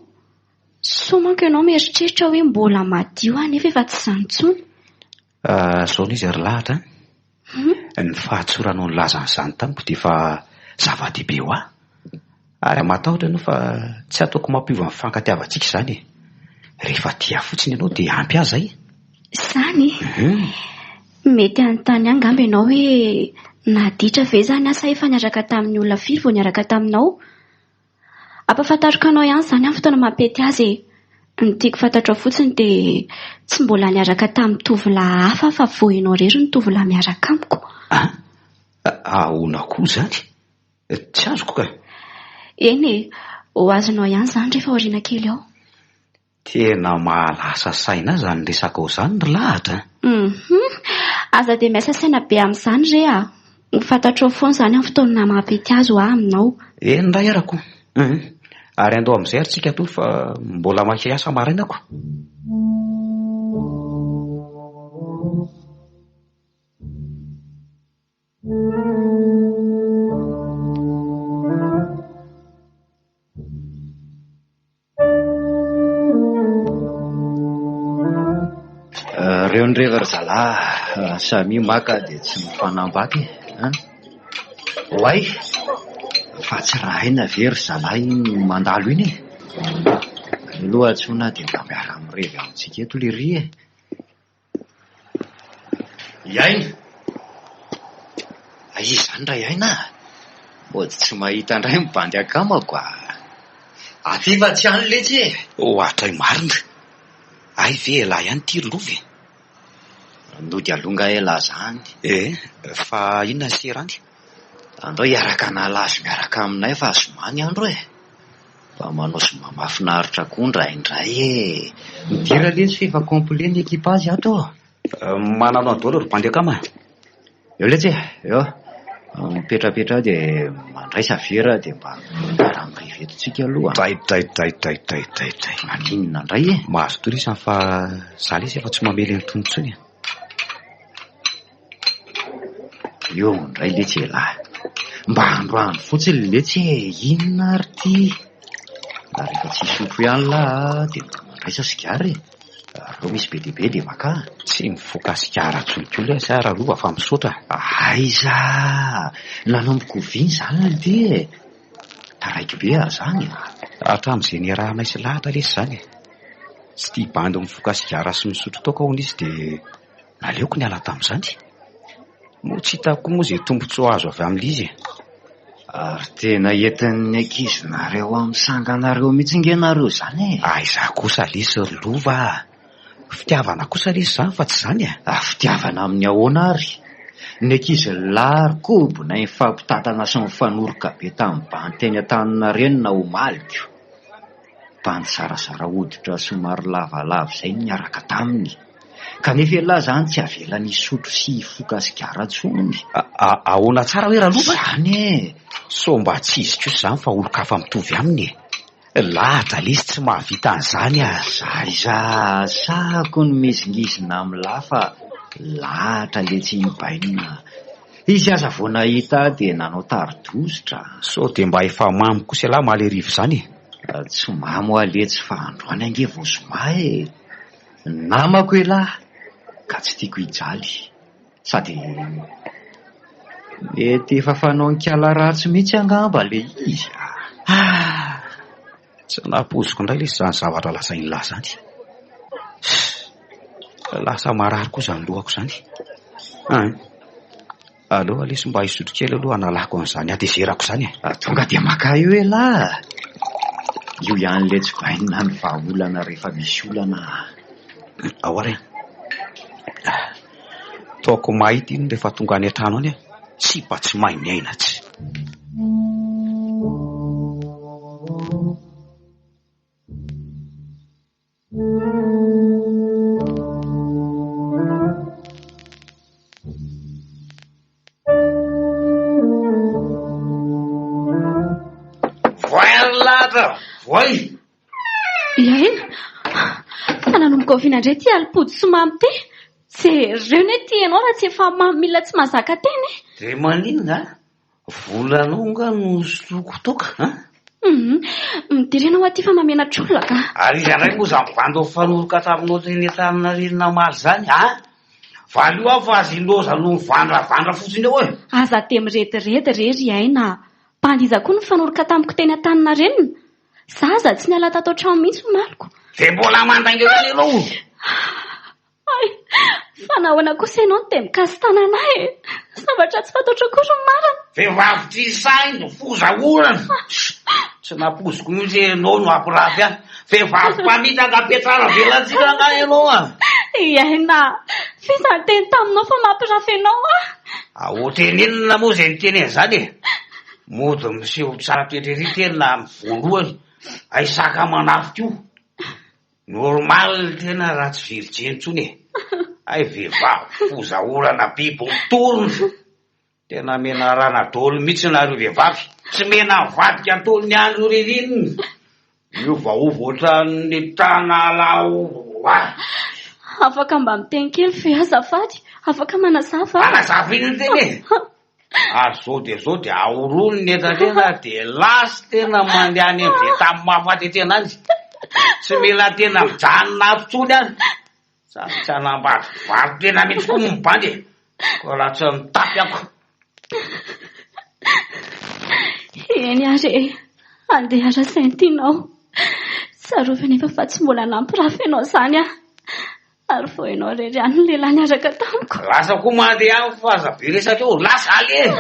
Soa manko ianao mieritreritra hoe mbola madio aho nefa efa tsy izany intsony. Izao no izy ry lahatra an! Ny fahatsoranao nilaza an'izany tamiko dia efa zava-dehibe ho ahy. Ary matahotra ianao fa tsy ataoko mampiova ny fifankatiavantsika izany e! Rehefa tia ahy fotsiny ianao dia ampy ahy izay. Izany? Mety hanontany ahy angamba ianao hoe naditra ve izany aho sa efa niaraka tamin'ny olona firy vao niaraka taminao? Ampahafantariko anao ihany izany amin'ny fotoana mampety azy e! Ny tiako fantatrao fotsiny dia tsy mbola niaraka tamin'ny tovolahy hafa aho fa vao ianao irery no tovolahy miaraka amiko. An? Ahoana koa izany? Tsy azoko ka! Eny e! Ho azonao ihany izany rehefa aoriana kely ao. Tena mahalasa saina ahy izany resakao izany ry Lahatra a! Hum! Aza dia miasa saina be amin'izany re a! Ho fantatrao foana izany amin'ny fotoana mampety azy ho ahy aminao. Eny indray ara ko! Hum! Ary andao amin'izay ary tsika hatory fa mbola maika hiasa maraina ko! Reo ny revy ry zalahy, samia maka dia tsy mifanambaka e! An! Oay! Fa tsy raha aina ve ry zalahy iny mandalo iny e? Aleo aloha antsoina dia mba miara-mirevy amintsika eto lery e! I Aina! Aiza izany ra i Aina a? Mody tsy mahita indray ny bandy akamako a! Aty fa tsy any letsy e! Ohatray marina! Hay ve elah ihany ity ry Lova e? Nody aloha nga elah zany? Eh, fa inona ny sera any? Andao hiaraka hanala azy miaraka aminay fa zoma ny andro e! Fa manao zoma mahafinaritra koa indraindray e! Midira letsy fa efa complet ny équipage ato ô! Manano any daholo ry bandy akama a! Eo letsy e! Eo! Mipetrapetra dia mandraisa vera dia mba miara-mirevy eto tsika aloha. Dray dray dray dray dray dray dray. Maninona indray e? Mahazo tory isany fa za lesy efa tsy mamely an'itony intsony e. Eo indray letsy elah. Mba androany fotsiny letsy e, inona ary ity? Ary rehefa tsy hisotro ihany lah dia mba mandraisa sigara e. Reo misy be dia be dia makà. Tsy mifoka sigara intsony koa lesy aho Ralova fa misaotra. Aiza! Nanomboka oviana izany ity e? Taraiky be ary izany e. Hatramin'izay niarahanay sy lahatra lesy izany e. Tsy tia bandy mifoka sigara sy misotro toaka hono izy dia naleoko niala tamin'izany. Moa tsy hitako koa moa izay tombontsoa azo avy amin'ilay izy e. Ary tena entin'ny ankizinareo amin'ny sanganareo mihitsy nge nareo izany e. Aiza kosa lesy ry Lova a! Fitiavana kosa lesy izany fa tsy izany e. Ah, fitiavana amin'ny ahoana ary? Ny ankizy lahy ry kobonay nifampitantana sy nifanoroka be tamin'ny bandy teny Antaninarenina omaly ko. Bandy zarazara hoditra somary lavalava izay no niaraka taminy. Kanefa ialahy izany tsy avelany hisotro sy hifoka sigara intsony. Ahoana tsara hoe Ralova? Izany e! Sao mba tsy izy kosa izany fa olon-kafa mitovy aminy e! Lahatra lesy tsy mahavita an'izany ah! Zaiza, sahako ny mihizingizina amin'lah fa lahatra letsy iny bainina. Izy aza vao nahita ahy dia nanao tari-dositra. Sao dia mba efa mamo kosa ialahy omaly hariva izany e? Tsy mamo aho letsy fa androany ange vao zoma e! Namako elah ka tsy tiako hijaly. Sady mety efa fanaon'ikala ratsy mihitsy angamba le izy a! Ah! Tsy nampoiziko indray lesy izany zavatra lazain'lah izany. Lasa marary koa izany lohako izany. Ein! Aleo lesy mba hisotro kely aloha hanalako an'izany hatezerako izany e. Tonga dia maka eo elah. Io ihany letsy bainina ny vahaolana rehefa misy olana a. Ao ary e. Ataoko mahita iny rehefa tonga any an-trano any aho. Sipa tsy mahay miaina tsy. Voay ry lahatra, voay! Iaina, fa nanomboka oviana indray ity alim-pody sy mamy ity? Jereo anie ity ianao raha tsy efa mamy mila tsy mahazaka tena e! Dia maninona? Volanao nga no soloiko toaka an? Hum, midira ianao aty fa mamenatr'olona ka. Ary iza indray moa izany bandy nifanoroka taminao teny Antaninarenina namaly izany an? Valio aho fa aza ilaozanao mivandravandra fotsiny eo e! Aza dia mirediredy re ry Aina a! Bandy iza koa no nifanoroka tamiko teny Antaninarenina? Za aza tsy niala tato an-trano mihitsy omaliko. Dia mbola mandainga ihany ianao? Hay! Fa nahoana kosa ianao no dia mikasi-tanana ahy e? Zavatra tsy fantatro akory ny marina. Vehivavy tsy sahy no foza orana. Tsy nampoiziko mihitsy hoe ianao no hampirafy ahy. Vehivavy mpamitaka mpiatsara velatsihy angaha ianao a? I Aina, f'iza niteny taminao fa mampirafy anao aho? Ahoa-tenenina moa izay niteny an'izany e? Mody miseho tsara toetra ery tena amin'ny voalohany. Hay saka manafika io. Normal ny tena raha tsy virjiny intsony e! Hay vehivavy foza orana biby mitorona! Tena menarana daholo mihitsy nareo vehivavy! Tsy mena mivadika antonony andro ririnina! Miovaova ohatran'ny tanalahy! Afaka mba miteny kely ve azafady? Afaka manazava? Manazava inona tena e? Ary zao dia zao dia ahorony ny entana dia lasa tena mandeha any amin'izay tany mahafaty tena any. Tsy mila tena mijanona ato intsony any. Sady tsy hanambady mpivaro-tena mihitsy koa moa ny bandy e. Koa raha tsy mitapy ako. Eny ary e, andeha ara-saintinao. Tsarovy anefa fa tsy mbola nampirafy anao izany aho. Ary vao ianao irery ihany no lehilahy niaraka tamiko. Lasa koa mandeha any fa aza be resaka eo. Lasa allez!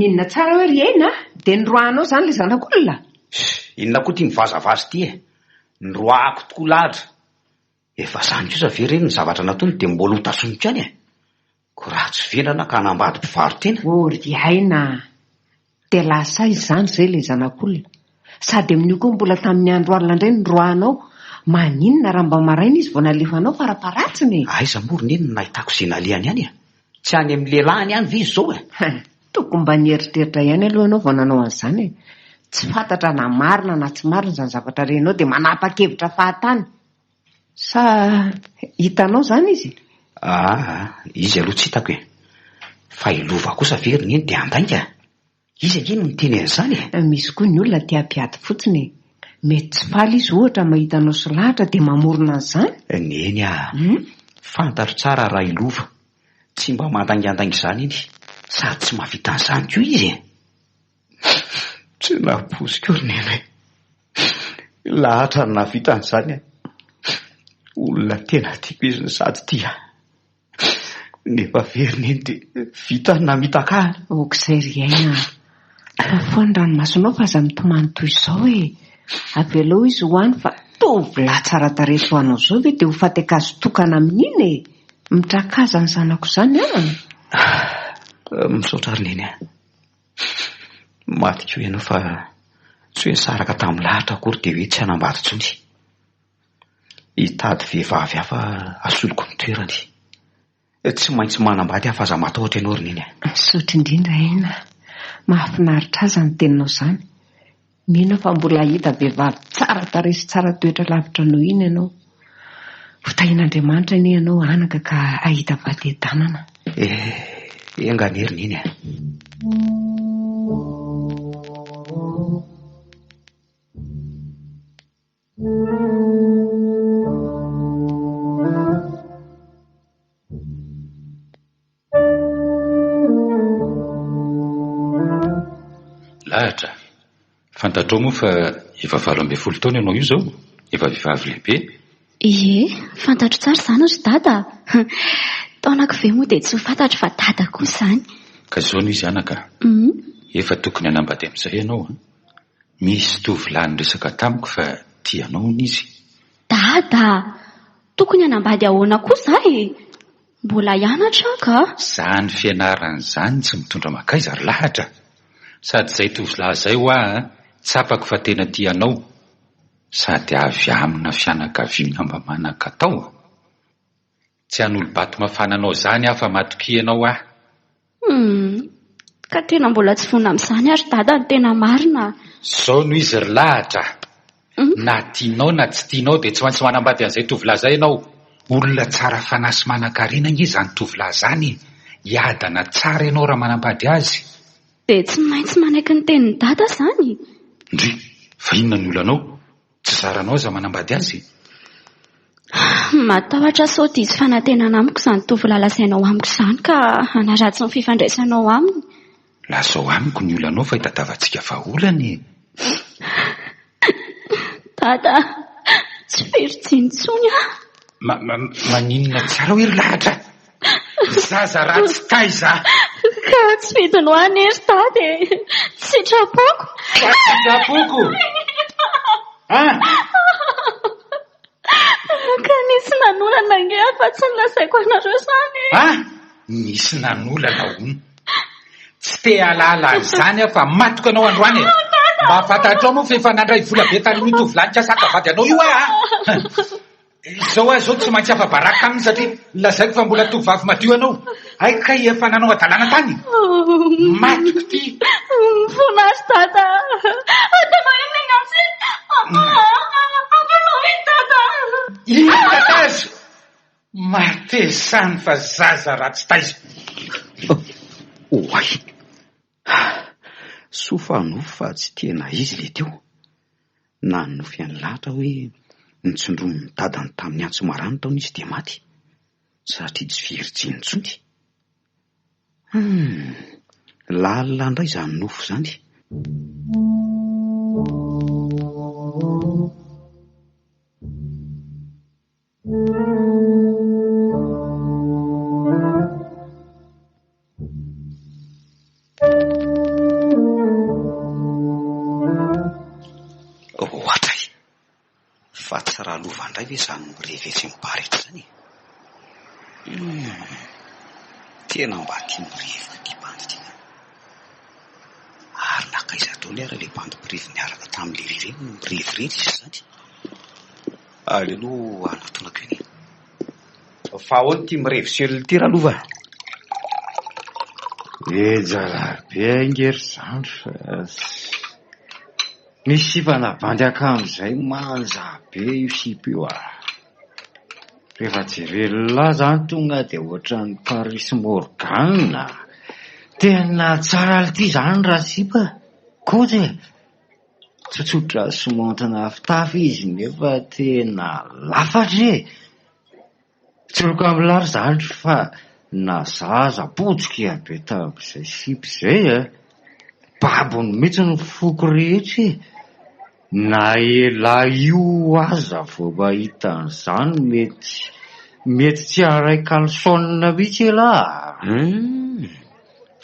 Maninona tsara hoe ry Aina a? Dia noroahanao izany ilay zanak'olona? Inona koa ity mivazavaza ity e? Noroahako tokoa lahatra. Efa izany kosa ve re ny zavatra nataony dia mbola ho tazomiko ihany e? Ko raha tsy vendrana ka hanambady mpivaro-tena. O ry Aina a! Dia lasa aiza izany izay ilay zanak'olona? Sady amin'io koa mbola tamin'ny andro alina indray no noroahanao. Maninona raha mba maraina izy vao nalefanao fara-paharatsiny e? Aiza moa ry Neny no nahitako izay nalehany any e? Tsy any amin'ny lehilahiny any ve izy izao e? Tokony mba nieritreritra ihany aloha ianao vao nanao an'izany e! Tsy fantatra na marina na tsy marina izany zavatra renao dia manapa-kevitra fahatany. Sa hitanao izany izy? Aa, izy aloha tsy hitako e! Fa i Lova kosa ve ry Neny dia handainga? Izy ange no niteny an'izany e! Misy koa ny olona te hampiady fotsiny e! Mety tsy faly izy ohatra mahita anao sy lahatra dia mamorona an'izany? Neny a! Fantatro tsara raha i Lova. Tsy mba mandaingandainga izany iny. Sady tsy mahavita an'izany koa izy e! Tsy nampoiziko ry Neny e! Lahatra no nahavita an'izany e! Olona tena tiako izy no sady tia ahy. Nefa very neny dia vita ny namitaka ahy. Aok'izay ry Aina a! Fafao ny ranomasonao fa aza mitomany toy izao e! Avelao izy ho any fa tovolahy tsara tarehy toa anao izao ve dia ho faty ankazo tokana amin'iny e! Mitrakaza ny zanako izany an! Misaotra ry Neny a! Maty koa ianao fa tsy hoe nisaraka tamin'ny lahatra akory dia hoe tsy hanambady intsony. Hitady vehivavy hafa hasoloko ny toerany. Tsy maintsy manambady aho fa aza matahotra ianao ry Neny a. Misaotra indrindra Aina a. Mahafinaritra ahy izany teninao izany. Mino aho fa mbola hahita vehivavy tsara tarehy sy tsara toetra lavitra noho iny ianao. Ho tahian'Andriamanitra anie ianao anaka ka hahita vady hiadanana. Eh, enga anie ry Neny a. Lahatra, fantatrao moa fa efa 18 taona ianao io izao? Efa vehivavy lehibe. Ie, fantatro tsara izany ry Dada a! Taonako ve moa dia tsy ho fantatro fa Dada koa izany. Ka izao no izy anaka a! Efa tokony hanambady amin'izay ianao an! Misy tovolahy niresaka tamiko fa tia anao hono izy. Dada a! Tokony hanambady ahoana koa za e? Mbola hianatra aho ka! Zany fianarana izany tsy mitondra mankaiza ry lahatra a! Sady izay tovolahy izay hoa a, tsapako fa tena tia anao, sady avy amina fianakaviana mba manan-katao a! Tsy hanolo-bato mafana anao izany aho fa matokia ianao aho. Humm. Ka tena mbola tsy vonona amin'izany ary dada ny tena marina a. Zao no izy ry lahatra a! Na tianao na tsy tianao dia tsy maintsy manambady an'izay tovolahy izay ianao. Olona tsara fanahy sy manankarena ange izany tovolahy izany e! Hiadana tsara ianao raha manambady azy. Dia tsy maintsy manaiky ny tenin'i dada izany? Ndry! Fa inona ny olanao? Tsy zaranao aza manambady azy e! Matahotra sao diso fanantenana amiko izany tovolahy lazainao amiko izany ka hanaratsy ny fifandraisanao aminy. Lazao amiko ny olanao fa hitadavantsika vahaolana e! Dada a! Tsy virjiny intsony aho. Ma, ma, maninona tsara hoe ry lahatra? Zaza ratsy taiza! Ka tsy vidinao anie ry dada e! Tsy sitrapoko! Fa tsy sitrapoko! An! Ka nisy nanolana ange aho fa tsy nolazaiko anareo izany e! An! Nisy nanolana hono. Tsy te hahalala an'izany aho fa matiko ianao androany e! Mba fantatrao moa fa efa nandray vola be tamin'io tovolahy nikasa haka vady anao io aho an! Izao aho izao tsy maintsy afa-baraka aminy satria lazaiko fa mbola tovovavy madio ianao. Hay kay efa nanao hadalana tany. Matiko ity. Mifona azy dada. Ataonao inona iny antsy? Avelao iny dada. Iny dada azy. Matezany fa zaza ratsy taiza. Oay. Soa fa nofy fa tsy tena izy ilay teo. Nanonofy an'i Lahatra hoe notsindromin'ny dadany tamin'ny antsy maranitra hono izy dia maty, satria tsy virjiny intsony. Hum, lalina indray izany nofy izany. Tsy Ralova indray ve izany mirevy etsy amin'ny bar etsy izany e? Humm. Tena mba tia mirevy koa ity bandy ity an. Ary nankaiza daholo ary ilay bandy mpirevy niaraka tamin'i Lery ireny no mirevy irery izy izany? Aleo aloha hanatonako eny e. Fa ahoana ity mirevy seul ity Ralova? Ejala be ange ry zandry fa misy sipa nabandy akama izay manja be io sipa io ah. Rehefa jeren'lah zany tonga dia ohatran'ny Paris Morgan. Tena tsara ity zany raha sipa. Koto e. Tsotsotra sy maontina fitafy izy nefa tena lafatra e. Tsoriko amin'lah ry zandry fa na zaza potika be tamin'izay sipa izay a. Babony mihitsy ny foko rehetra e. Na elah io aza vao mahita an'izany mety mety tsy haharay caleçon mihitsy elah a. Humm!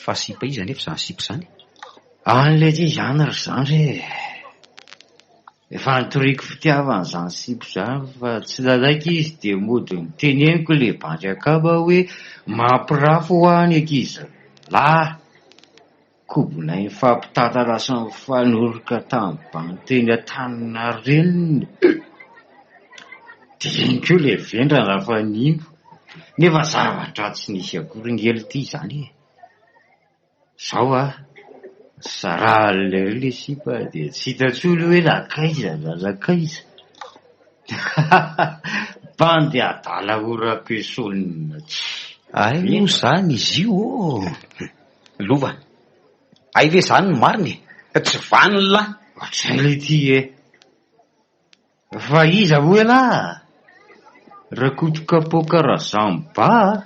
Fa sipa iza anefa izany sipa izany? Any leity izany ry zandry e! Efa nitoriako fitiavana izany sipa izany fa tsy nanaiky izy dia mody noteneniko ilay bandy akama hoe mampirafy hoa ny ankizy lahy. Kobonay nifampitantana sy nifanoroka tamin'ny bandy teny Antaninarenina. Dia iny koa ilay vendrana fa nino. Nefa zavatra tsy nisy akory ange ity izany e! Zao a, sarahan'lery le sipa dia tsy hita intsony hoe nankaiza na nankaiza. Bandy adala oram-pesonina tsy. Hay moa izany izy io ô! Lova, hay ve izany no marina e? Tsy vanona lahy! Ohatrizay le ty e! Fa iza moa ialahy? Rakoto kapoaka Razamba a!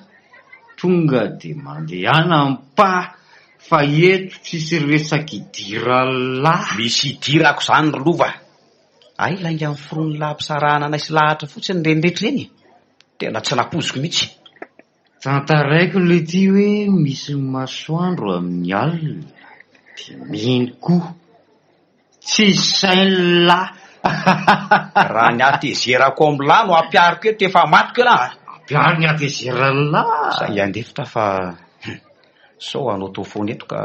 Tonga dia mandehana am-pa fa eto tsisy resaka idiran'lah. Misy idirako izany ry Lova a! Hay lainga noforonin'lah hampisarahana anay sy lahatra fotsiny ireny rehetra ireny e! Tena tsy nampoiziko mihitsy. Tantaraiko leity hoe misy masoandro amin'ny alina dia mino koa. Tsisy sain'lah. Raha ny hatezerako amin'lah no ampihariko eto efa matiko elah a! Ampiharo ny hatezeran'lah. Saingy handefitra fa sao hanao tao foana eto ka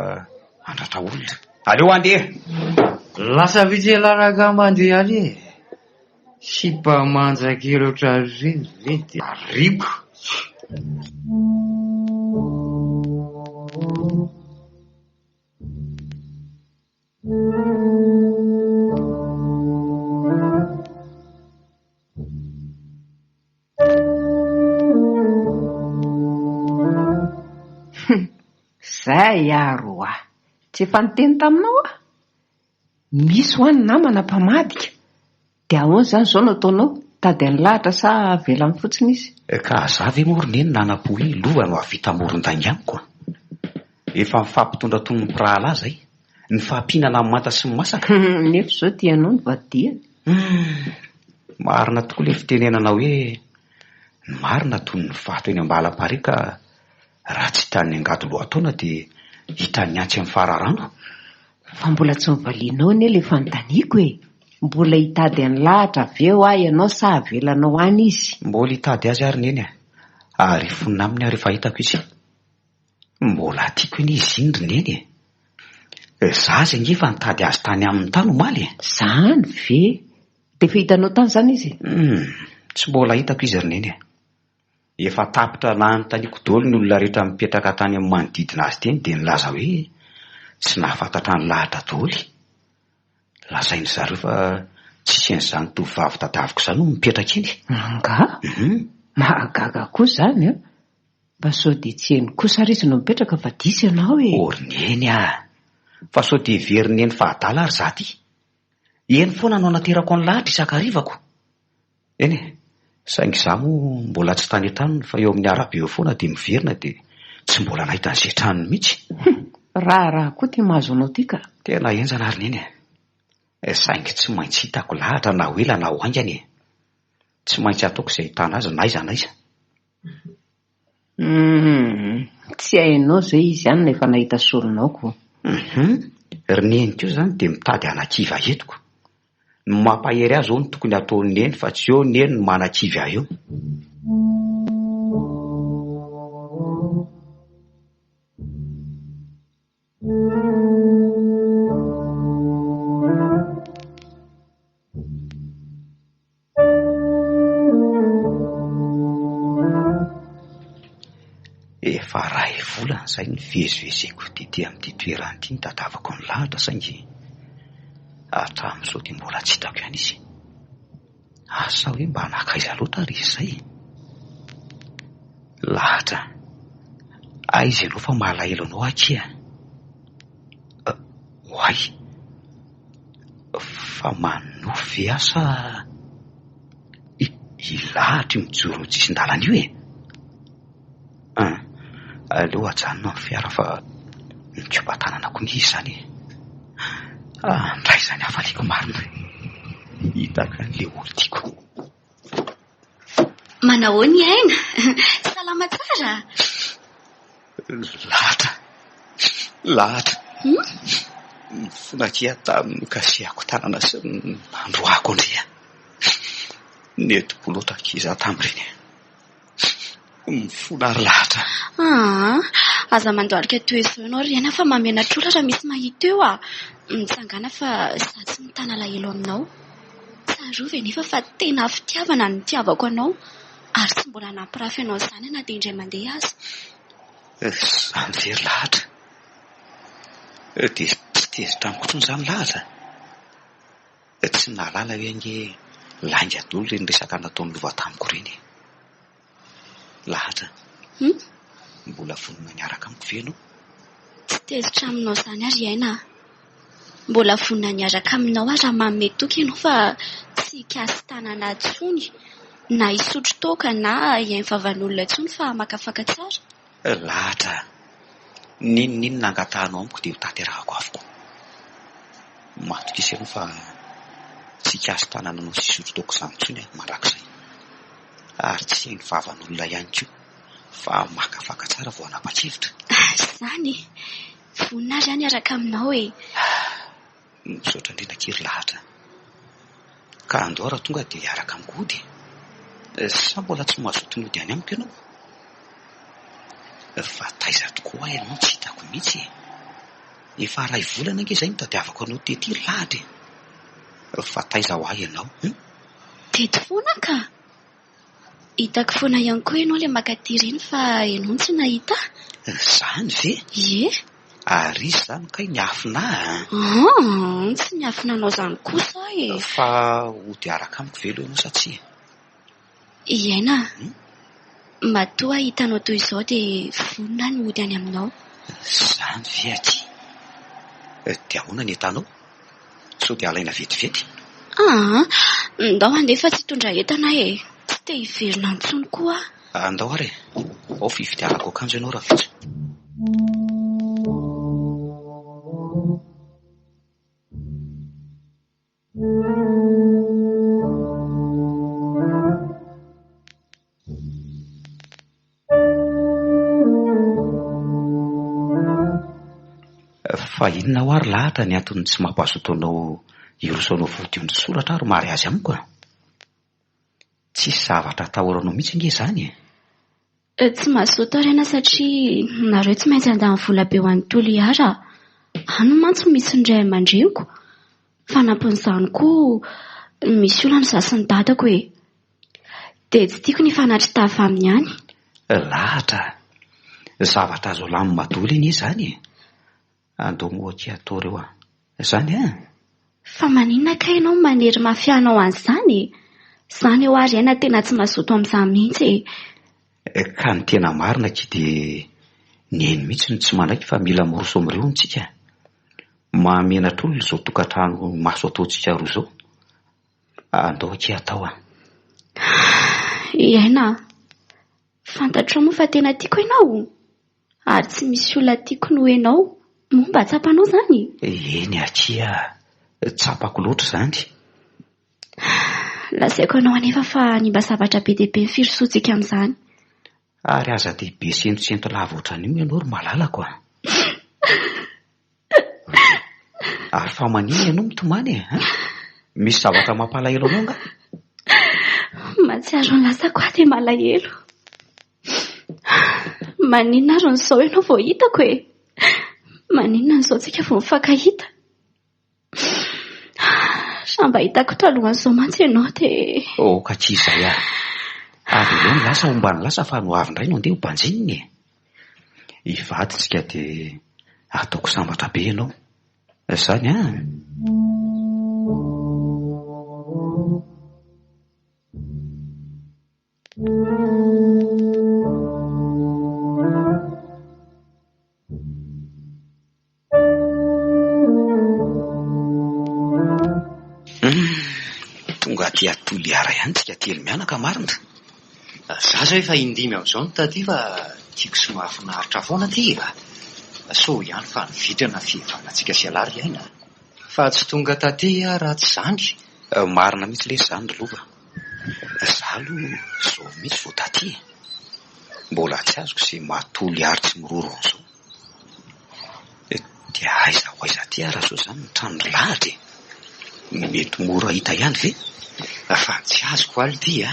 handratra olona. Aleo handeha. Lasa vitsy elah rangahy mandeha any e. Sipa manja kely ohatran'ireny ve dia ariako. Zay ary oa! Tsy efa niteny taminao aho? Misy hoa ny namana mpamadika. Dia ahoana izany izao no ataonao? Mitady an'i Lahatra sa avelany fotsiny izy? Ka za ve moa ry neny nanam-po hoe lova no hahavita moron-dainga amiko a? Efa mifampitondra toy ny mpirahalahy zay. Nifampihinana amin'ny manta sy ny masaka. Nefa izao tianao ny vadiany. Humm! Marina tokoa ilay fitenenana hoe ny marina toy ny vato eny am-balam-parihy ka raha tsy hitan'ny angady lohataona dia hitan'ny antsy amin'ny fararano. Fa mbola tsy novalianao anie ilay fanontaniako e! Mbola hitady an'i Lahatra ve hoa ianao sa avelanao any izy? Mbola hitady azy ary Neny a! Ary hifonina aminy aho rehefa hitako izy. Mbola tiako anie izy iny ry Neny e! Za aza ange efa nitady azy tany aminy tany omaly e! Zany ve? Dia efa hitanao tany izany izy? Humm, tsy mbola hitako izy ry Neny e! Efa tapitra nanontaniako daholo ny olona rehetra mipetraka tany amin'ny manodidina azy teny dia nilaza hoe tsy nahafantatra an'i Lahatra daholo. Lazain-dry zareo fa tsisy an'izany tovovavy tadiaviko izany hono mipetraka eny. Angaha? Mahagaga koa izany an! Mba sao dia tsy eny kosa ary izy no mipetraka fa diso ianao e! Ô ry Neny a! Fa sao dia heverin'i Neny fa adala ary za ty? Eny foana no anaterako an'i Lahatra isan-karivako. Eny e! Saingy za moa mbola tsy tany an-tranony fa eo amin'ny arabe eo foana dia miverina dia tsy mbola nahita an'izay tranony mihitsy. Hum! Raharaha koa ity mahazo anao ity ka! Tena henjana ary Neny e! Saingy tsy maintsy hitako Lahatra na ho ela na ho haingana e! Tsy maintsy ataoko izay ahitana azy na aiza na aiza. Humm, tsy hainao izay izy any na efa nahita solonao ko. Humm, ry neny koa izany dia mitady hanakivy ahy eto ko. Ny mampahery ahy izao no tokony hataon'i Neny fa tsy eo Neny no manakivy ahy eo. Efa ray volana izay nivezivezeko tety amin'ity toerana ity nitadiavako an'i Lahatra saingy hatramin'izao dia mbola tsy hitako ihany izy. Asa hoe mba nankaiza loatra ary izy izay e? Lahatra, aiza ianao fa malahelo anao aho akia? Oay! Fa manonofy ve aho sa i i Lahatra io mijoro eo an-tsisin-dalana io e? An, aleo ajanona ny fiara fa mikopa-tanana koa anie izy izany e! Andray izany hafaliako marina! Hitako ihany ilay olon-tiako. Manahoana i Aina? Salama tsara? Lahatra, lahatra. Nifona akia tamin'ny nokasihako tanana sy nandroahako an-dry. Nety-po loatra akia izaho tamin'ireny. Mifona ry lahatra. Aa, aza mandohalika toy izao ianao ry Aina fa mahamenatr'olona raha misy mahita eo ah. Mitsangàna fa izaho tsy mitana alahelo aminao. Tsarovy anefa fa tena fitiavana no nitiavako anao ary tsy mbola nampirafy anao izany aho na dia indray mandeha aza. Izany ve ry lahatra? Dia tsy tezitra amiko intsony izany lahatra? Tsy nahalala hoe ange lainga daholo ireny resaka nataon'i Lova tamiko ireny e. Lahatra, mbola vonona niaraka amiko ve ianao? Tsy tezitra aminao izany aho ry Aina a. Mbola vonona niaraka aminao aho raha manome toky ianao fa tsy hikasi-tanana intsony na hisotro toaka na hihaino vavan'olona intsony fa hamakafaka tsara. Lahatra, n'inon'inona angatahanao amiko dia ho tanterahako avokoa. Matokisa ianao fa tsy hikasi-tanana anao sy hisotro toaka izany intsony aho mandrakizay. Ary tsy hihaino vavan'olona ihany koa fa hamakafaka tsara vao hanapa-kevitra. Izany e! Vonona ary aho niaraka aminao e! Misaotra indrindra akia ry Lahatra. Ka andao raha tonga dia hiaraka amiko hody e! Sa mbola tsy mazoto ny hody any amiko ianao? Fa taiza tokoa hoa ianao no tsy hitako mihitsy e! Efa iray volana ange izay nitadiavako anao tety ry Lahatra e! Fa taiza hoa ianao? Teto foana ka! Hitako foana ihany koa ianao ilay maka aty ireny fa ianao no tsy nahita ahy. Izany ve? Ie. Ary iza izany kay niafina ahy an? Aa, tsy niafina anao izany kosa aho e. Fa hody hiaraka amiko ve aloha ianao sa tsia? I Aina a, matoa aho hitanao toy izao dia vonona aho ny hody any aminao. Izany ve aty? Dia ahoana ny entanao? Sao dia alaina vetivety? Aa, ndao handeha fa tsy hitondra entana aho e! Tsy te hiverina intsony koa aho. Andao ary e! Ao fividianako akanjo ianao rahampitso. Fa inona hoa ry lahatra ny antony tsy mampazoto anao hiroso hanao vodiondry soratra ary mariazy amiko a? Tsisy zavatra atahoranao mihitsy ange izany e! Tsy mazoto ary ianao satria nareo tsy maintsy handany vola be ho an'i Toliara. Any mantsy misy ny ray aman-dreniko. Fanampin'izany koa, misy olana izaho sy ny dadako e. Dia tsy tiako ny hifanatri-tava aminy any. Lahatra a! Zavatra azo alamina daholo anie izany e! Andao moa akia atao ireo a! Izany an! Fa maninona kay ianao no manery mafy hanao an'izany e? Izany eo ary aina tena tsy mazoto amin'izany mihitsy e! Ka ny tena marina akia dia Neny mihitsy no tsy manaiky fa mila miroso amin'ireo hono tsika. Mahamenatr'olona izao tokantrano maso ataontsika roa izao. Andao akia atao a! I Aina a! Fantatrao moa fa tena tiako ianao? Ary tsy misy olona tiako noho ianao. Moa mba tsapanao izany? Eny akia, tsapako loatra izany. Lazaiko anao anefa fa hanimba zavatra be dia be ny firosoantsika amin'izany. Ary aza dia be sentosento lava ohatran'io ianao ry malalako a! Ary fa maninona ianao mitomany e? Misy zavatra mampalahelo anao angaha? Mahatsiaro ny lasako aho dia malahelo. Maninona ary ny izao ianao vao hitako e? Maninona ny izao tsika vao mifankahita? Raha mba hitako talohan'izao mantsy ianao dia... Oh, ka tsy izay ah. Avelao ny lasa homba ny lasa fa ny ho avy indray no andeha ho banjinina e. Hivady tsika dia ataoko sambatra be ianao. Izany an! Tonga aty Toliara ihany tsika telo mianaka marina. Za zao efa indimy amin'izao no taty fa tiako sy mahafinaritra foana aty e. Soa ihany fa nivitrana ny fihavanantsika sy ialahy ry Aina. Fa tsy tonga taty aho raha tsy izany. Marina mihitsy lesy izany ry Lova. Za aloha izao mihitsy vao taty e. Mbola tsy azoko izay maha Toliara tsy miroro an'izao. Dia aiza ho aiza aty ary zao izany ny tranon-dry Lahatra e? Mety mora hita ihany ve? Fa ny tsy azoko alo ity a!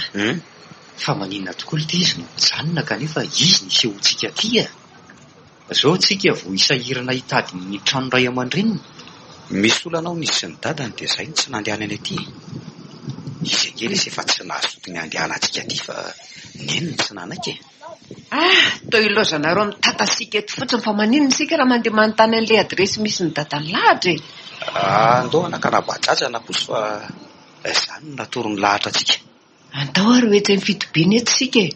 Fa maninona tokoa ity izy no mijanona kanefa izy no isehoantsika aty a! Zao tsika vao hisahirana hitady ny tranon-dray aman-dreniny. Misy olana hono izy sy ny dadany dia izay no tsy nandehanany aty e! Izy ange lesy efa tsy nazoto ny handehanantsika aty fa neny no tsy nanaiky e! Ah! Toa ilaozanareo mitatasiaka eto fotsiny fa maninona isika raha mandeha manontany an'ilay adiresy misy ny dadan'i Lahatra e? Andao hanakana bajaj na posy fa izany no natoron'i Lahatra antsika. Andao ary ho etsy amin'ny fitobiana etsy isika e!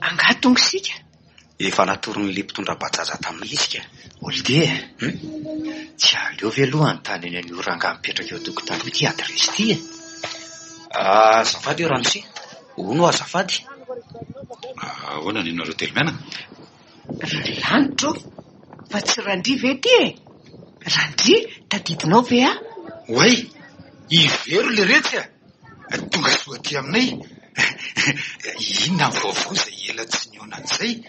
Angaha tonga isika? Efa natoron'ilay mpitondra bajaja taminay izy ka. Olidie e! Hum? Tsy aleo ve aloha hanontany any an'io rangahy mipetraka eo an-tokotany io ity adiresy ity e? Azafady eo ramose. Hono azafady. Ahoana ny anareo telo mianaka? Ry lanitra ô! Fa tsy Randria ve ity e? Randria, tadidinao ve aho? Oay! I Vero leretsy a! Tonga soa aty aminay. Inona ny vaovao izay ela tsy nihaonana izay?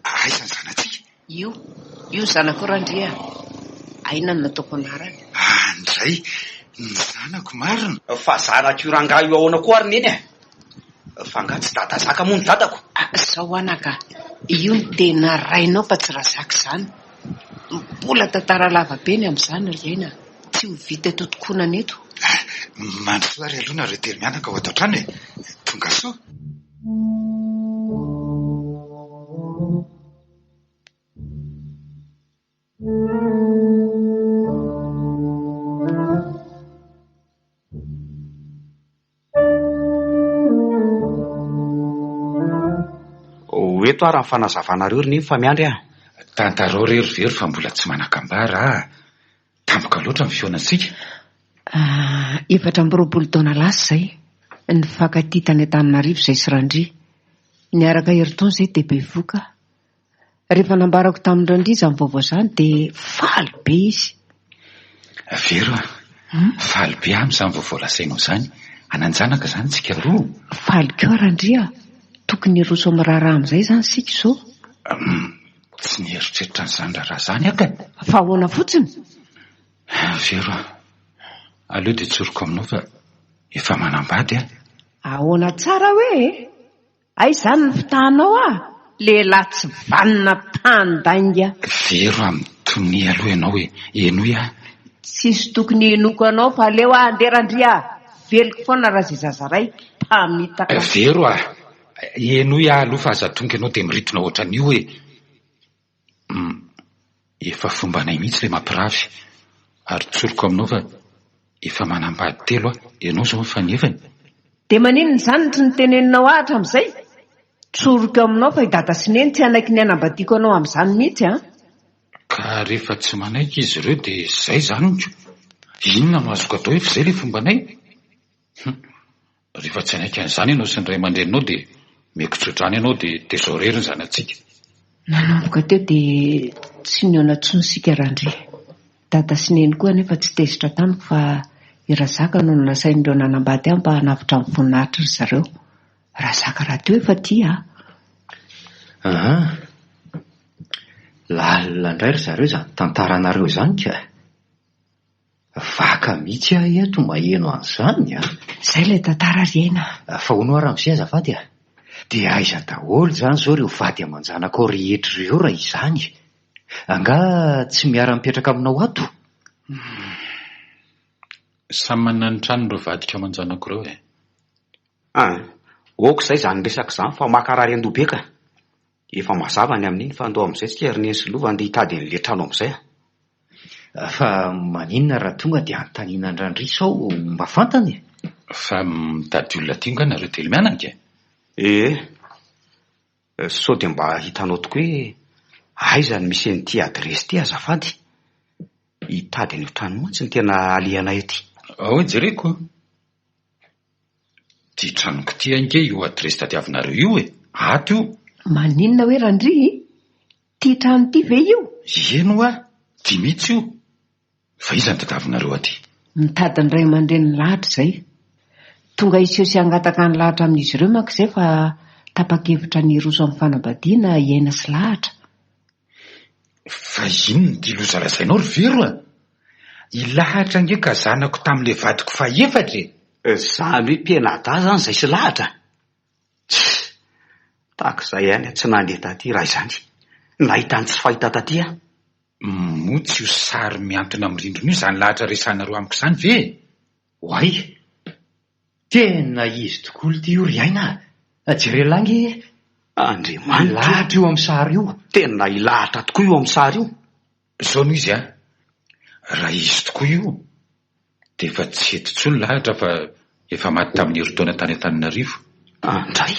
Aiza ny zanatsika? Io, io ny zanako Randria a! Aina no nataoko anarany. Andray, ny zanako marina? Fa zanak'io rangahy io ahoana koa ary neny a? Fa angaha tsy dada zaka moa ny dadako? Zao anaka, io no tena rainao fa tsy razaka izany. Mbola tantara lava be ny amin'izany ry Aina, tsy ho vita eto tokonana eto. Mandrosoa ary aloha nareo telo mianaka ao ato an-trano e! Tongasoa. Ho eto ary ny fanazavanareo ry Neny fa miandry aho. Tantarao re ry Vero fa mbola tsy manan-kambara ah! Tampoka loatra ny fihaonantsika. 24 taona lasa izay, nifankatia tany Antananarivo izahay sy Randria. Niaraka herintaona izahay dia bevohoka aho. Rehefa nambarako tamin-dRandria izany vaovao izany dia faly be izy. Vero a! Faly be aho amin'izany vaovao lazainao izany. Hanan-janaka izany tsika roa. Faly koa Randria a! Tokony hiroso amin'ny raharaha amin'izay izany isika izao. Tsy nieritreritra an'izany raharaha izany aho ka! Fa ahoana fotsiny? Vero a! Aleo dia tsoriko aminao fa efa manambady aho. Ahoana tsara hoe e? Aiza izany ny fitahanao ah? Lehilahy tsy vanona mpandainga. Vero a, mitonia aloha ianao e, henoy aho. Tsisy tokony henoiko anao fa aleo aho handeha Randria a! Veloko foana raha izay zaza ray mpamitaka. Vero a, henoy aho aloha fa aza tonga ianao dia miritona ohatran'io e! Hum, efa fombanay mihitsy ilay mampirafy, ary tsoriko aminao fa efa manambady telo aho, ianao izao ny fanefany. Dia maninona izany no tsy noteneninao ahy hatramin'izay? Tsoriko aminao fa i Dada sy Neny tsy hanaiky ny hanambadiako anao amin'izany mihitsy an! Ka rehefa tsy manaiky izy ireo dia izay izany ko! Inona no azoko atao efa izay ilay fombanay? Hum! Rehefa tsy hanaiky an'izany ianao sy ny ray aman-dreninao dia omeko tso-drano ianao dia tezao irery ny zanatsika. Nanomboka teo dia tsy nihaona intsony isika Randria. Dada sy Neny koa anefa tsy tezitra tamiko fa i Razaka no nasain'ireo nanambady ahy mba hanavotra ny voninahitry ry zareo. Razaka rahateo efa tia ahy. Aha. Lalina indray ry zareo izany tantaranareo izany ka. Vaka mihitsy aho eto maheno an'izany an! Izay ilay tantara ry Aina a! Fa hono hoa ramose azafady a! Dia aiza daholo izany izao ireo vady aman-janakao rehetra ireo raha izany e? Angaha tsy miara-mipetraka aminao ato? Samy manana ny tranony ireo vadiko aman-janako ireo e! An! Ok izay izany resaka izany fa mankarary an-doha be ka! Efa mazava ny amin'iny fa ndao amin'izay tsika ry Neny sy Lova andeha hitady an'ilay trano amin'izay a! Fa maninona raha tonga dia anontaniana an-dRandria sao mba fantany e? Fa mitady olona aty nga nareo telo mianaka e? Ee, sao dia mba hitanao tokoa hoe aiza no misy an'ity adiresy ity azafady? Hitady an'io trano io mantsy no tena alehanay aty. Ao jereko. Ity tranoko ity ange io adiresy tadiavinareo io e! Ato io. Maninona hoe Randria? Ity trano ity ve io? Eny hoa, ity mihitsy io. Fa iza no tadiavinareo aty? Mitady ny ray aman-drenin'i Lahatra izay. Tonga hiseho sy hangataka an'i Lahatra amin'izy ireo manko izay fa tapa-kevitra ny hiroso amin'ny fanambadiana i Aina sy Lahatra. Fa inona ity loza lazainao ry Vero a? I Lahatra ange ka zanako tamin'ilay vadiko fahefatra e! Izany hoe mpianadahy izany izay sy Lahatra? Tsia! Tahaka izay ihany aho tsy nandeha taty raha izany. Nahita ny tsy fahita taty aho. Moa tsy io sary mihantona amin'ny rindrina io izany lahatra resahanareo amiko izany ve e? Oay! Tena izy tokoa ity io ry Aina a! Jereo lahy ange e! Andriamanitra o! Lahatra io amin'ny sary io. Tena ilahatra tokoa io amin'ny sary io. Izao no izy an! Raha izy tokoa io dia efa tsy eto intsony lahatra fa efa maty tamin'ny herintaona tany Antananarivo. Andray!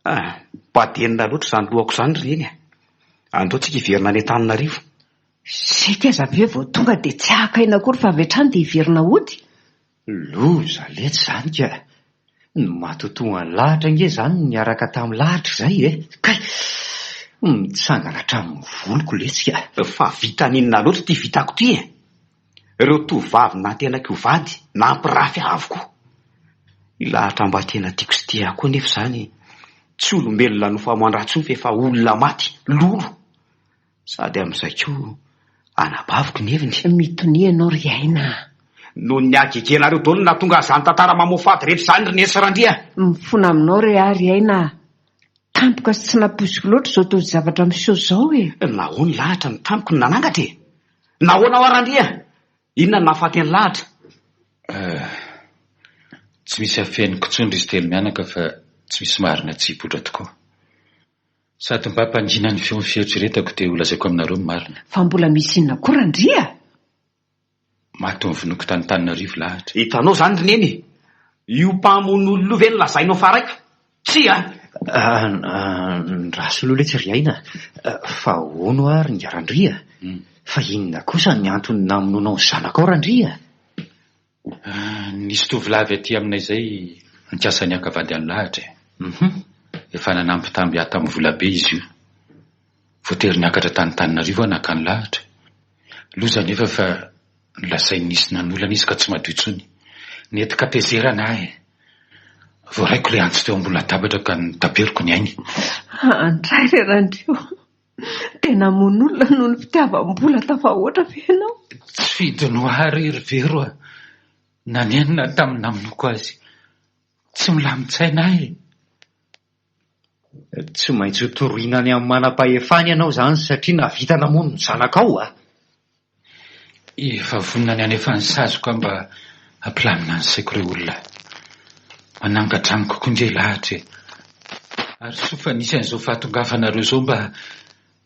Ah, badenina loatra izany lohako izany ry Neny a! Andao tsika hiverina any Antananarivo. Saika aza ve vao tonga dia tsy haka aina akory fa avy hatrany dia hiverina hody? Loza letsy izany ka! Ny matotoan'ny lahatra ange izany no niaraka tamin'ny lahatra izay e! Kay! Mitsangana hatramin'ny voloko letsy ka! Fa vitan'inona loatra ity vitako ity e! Ireo tovovavy nantenaiko ho vady nampirafy ahy avokoa. I lahatra mba tena tiako sy tia ahy koa anefa izany tsy olombelona nofo aman-dra intsony fa efa olona maty, lolo. Sady amin'izay koa anabaviko ny heviny. Mitonia ianao ry Aina a! Noho ny hagegenareo daholo no nahatonga an'izany tantara mamoafady rehetra izany ry Neny sy Randria a! Mifona aminao re aho ry Aina a! Tampoka sy tsy nampoiziko loatra izao toe-javatra miseho izao e! Nahoana lahatra no tamiko no nanangatra e? Nahoana hoa Randria? Inona no nahafaty an'i Lahatra? Eh, tsy misy afeniko intsony ry izy telo mianaka fa tsy misy marina tsy hipoitra tokoa. Sady mba hampangina ny feon'ny fieritreretako dia holazaiko aminareo ny marina. Fa mbola misy inona koa Randria? Maty novonoiko tany Tananarivo Lahatra. Hitanao izany ry Neny e! Io mpamono olona io ve no lazainao fa raiko? Tsia! Andraso aloha letsy ry Aina fa hono hoa ry Ingahy Randria a! Fa inona kosa ny antony namonoanao ny zanakao Randria? Nisy tovolahy avy aty aminay izay nikasa ny haka vady an'i Lahatra e. Efa nanambitamby ahy tamin'ny vola be izy io. Voatery niakatra tany Antananarivo aho naka an'i Lahatra. Loza anefa fa nolazainy nisy nanolana izy ka tsy madio intsony. Nentin-katezerana aho e. Voaraiko ilay antsy teo ambony latabatra ka notaperiko ny ainy. Andray re Randria ô! Dia namono olona noho ny fitiavam-bola tafahoatra ve ianao? Tsy fidiny ho ahy re ry Vero a! Nanenina tamin'ny namonoako azy. Tsy milamin-tsaina ahy e! Tsy maintsy ho toriana any amin'ny manam-pahefana ianao izany satria nahavita namono ny zanakao a! Efa vonona ny hanefa ny saziko aho mba hampilamina ny saiko ireo olona manangatra amiko koa nge lahatra e! Ary soa fa nisy an'izao fahatongavanareo izao mba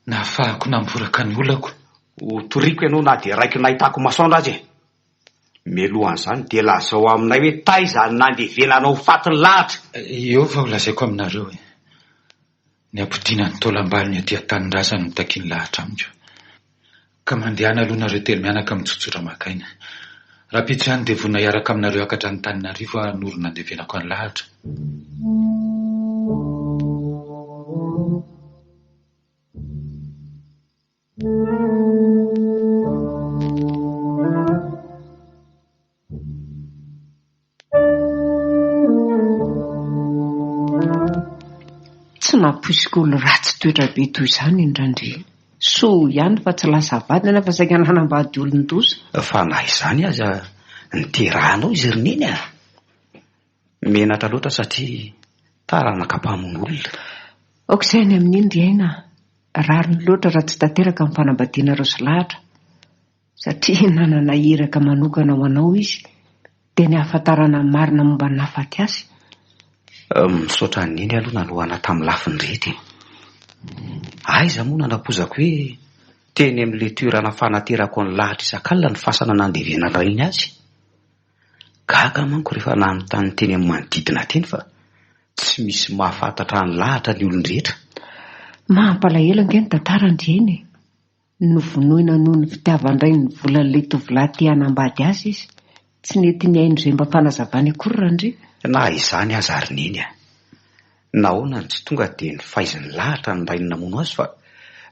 nahafahako namboraka ny olako. Ho toriko ianao na dia raiko nahitako masoandro aza e! Mialohan'izany dia lazao aminay hoe taiza no nandevenanao faty ny lahatra? Eo fa ho lazaiko aminareo e! Ny hampodiana ny taolam-balony aty an-tanindrazany no takian'ny lahatra amiko. Ka mandehana aloha nareo telo mianaka mitsotsotra maka aina. Rahampitso ihany dia vonona hiaraka aminareo hiakatra an'Antananarivo aho hanoro ny nandevenako an'i Lahatra. Tsy nampoiziko olo ratsy toetra be toy izany i Randria. Soa ihany fa tsy lasa vadiny fa saika nanambady olon-doza. Fa na izany aza niterahanao izy ry Neny a! Menatra loatra satria taranaka mpamono olona. Aoka izay ny amin'iny ry Aina a! Rariny loatra raha tsy tanteraka ny fanambadianareo sy Lahatra satria nanana iraka manokana ho anao izy dia ny hahafantarana ny marina momba ny nahafaty azy. Misaotra an'i Neny aloha nanohana tamin'ny lafiny rehetra e! Aiza moa nanampoizako hoe teny amin'ilay toerana fanaterako an'i Lahatra isak'alina ny fasana nandevenan'ny rainy azy. Gaga manko rehefa nanontany teny amin'ny manodidina teny fa tsy misy mahafantatra an'i Lahatra ny olon-drehetra. Mampalahelo ange ny tantaran-dry Eny e! Novonoina noho ny fitiavan-drainy ny volan'ilay tovolahy te hanambady azy izy. Tsy nety nihaino izay mba fanazavany akory Randria. Na izany aza ry Neny a! Nahoana no tsy tonga dia nifaizin'i Lahatra ny rainy namono azy fa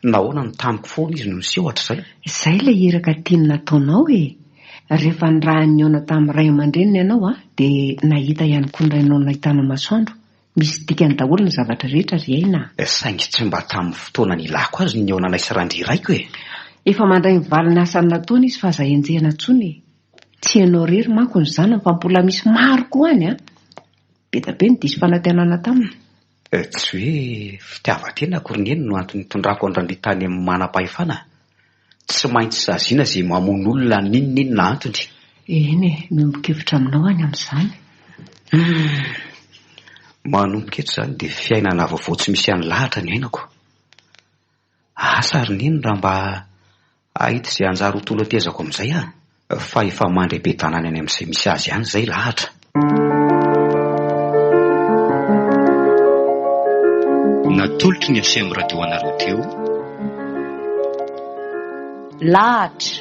nahoana no tamiko foana izy no niseho hatrizay? Izay ilay iraka tiany nataonao e! Rehefa nirahiny nihaona tamin'ny ray aman-dreniny ianao dia nahita ihany koa ny rainao nahitana masoandro. Misy dikany daholo ny zavatra rehetra ry Aina a! Saingy tsy mba tamin'ny fotoana nilako azy no nihaonanay sy Randria raiko e! Efa mandray ny valin'ny asany nataony izy fa aza enjehina intsony e! Tsy ianao irery manko ny zanany fa mbola misy maro koa any an! Be dia be ny diso fanantenana taminy. Tsy hoe fitiavan-tena akory Neny no antony nitondrako an-dRandria tany amin'ny manam-pahefana. Tsy maintsy saziana izay mamono olona n'inon'inona antony. Eny e, miombon-kevitra aminao aho ny amin'izany. Humm. Manomboka eto izany dia fiainana vaovao tsy misy an'i Lahatra ny ainako. Asa ry Neny raha mba hahita izay hanjary ho tolotezako amin'izay aho, fa efa mandry am-piadanana any amin'izay misy azy any izay Lahatra. Natolotry ny SM Radio anareo teo. Lahatra.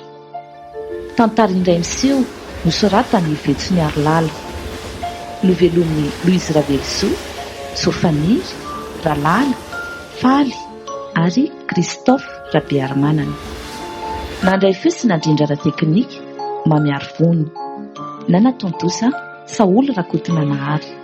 Tantara indray miseho nosoratan'i Vetsoniarilala. Novelomin'i Louise Ravelosoa, Sofaniry, Ralala, Faly ary Christophe Rabearimanana. Nandray feo sy nandrindra ara-teknika, Mamiarivony. Nanatontosa, Saholy Rakotonanahary.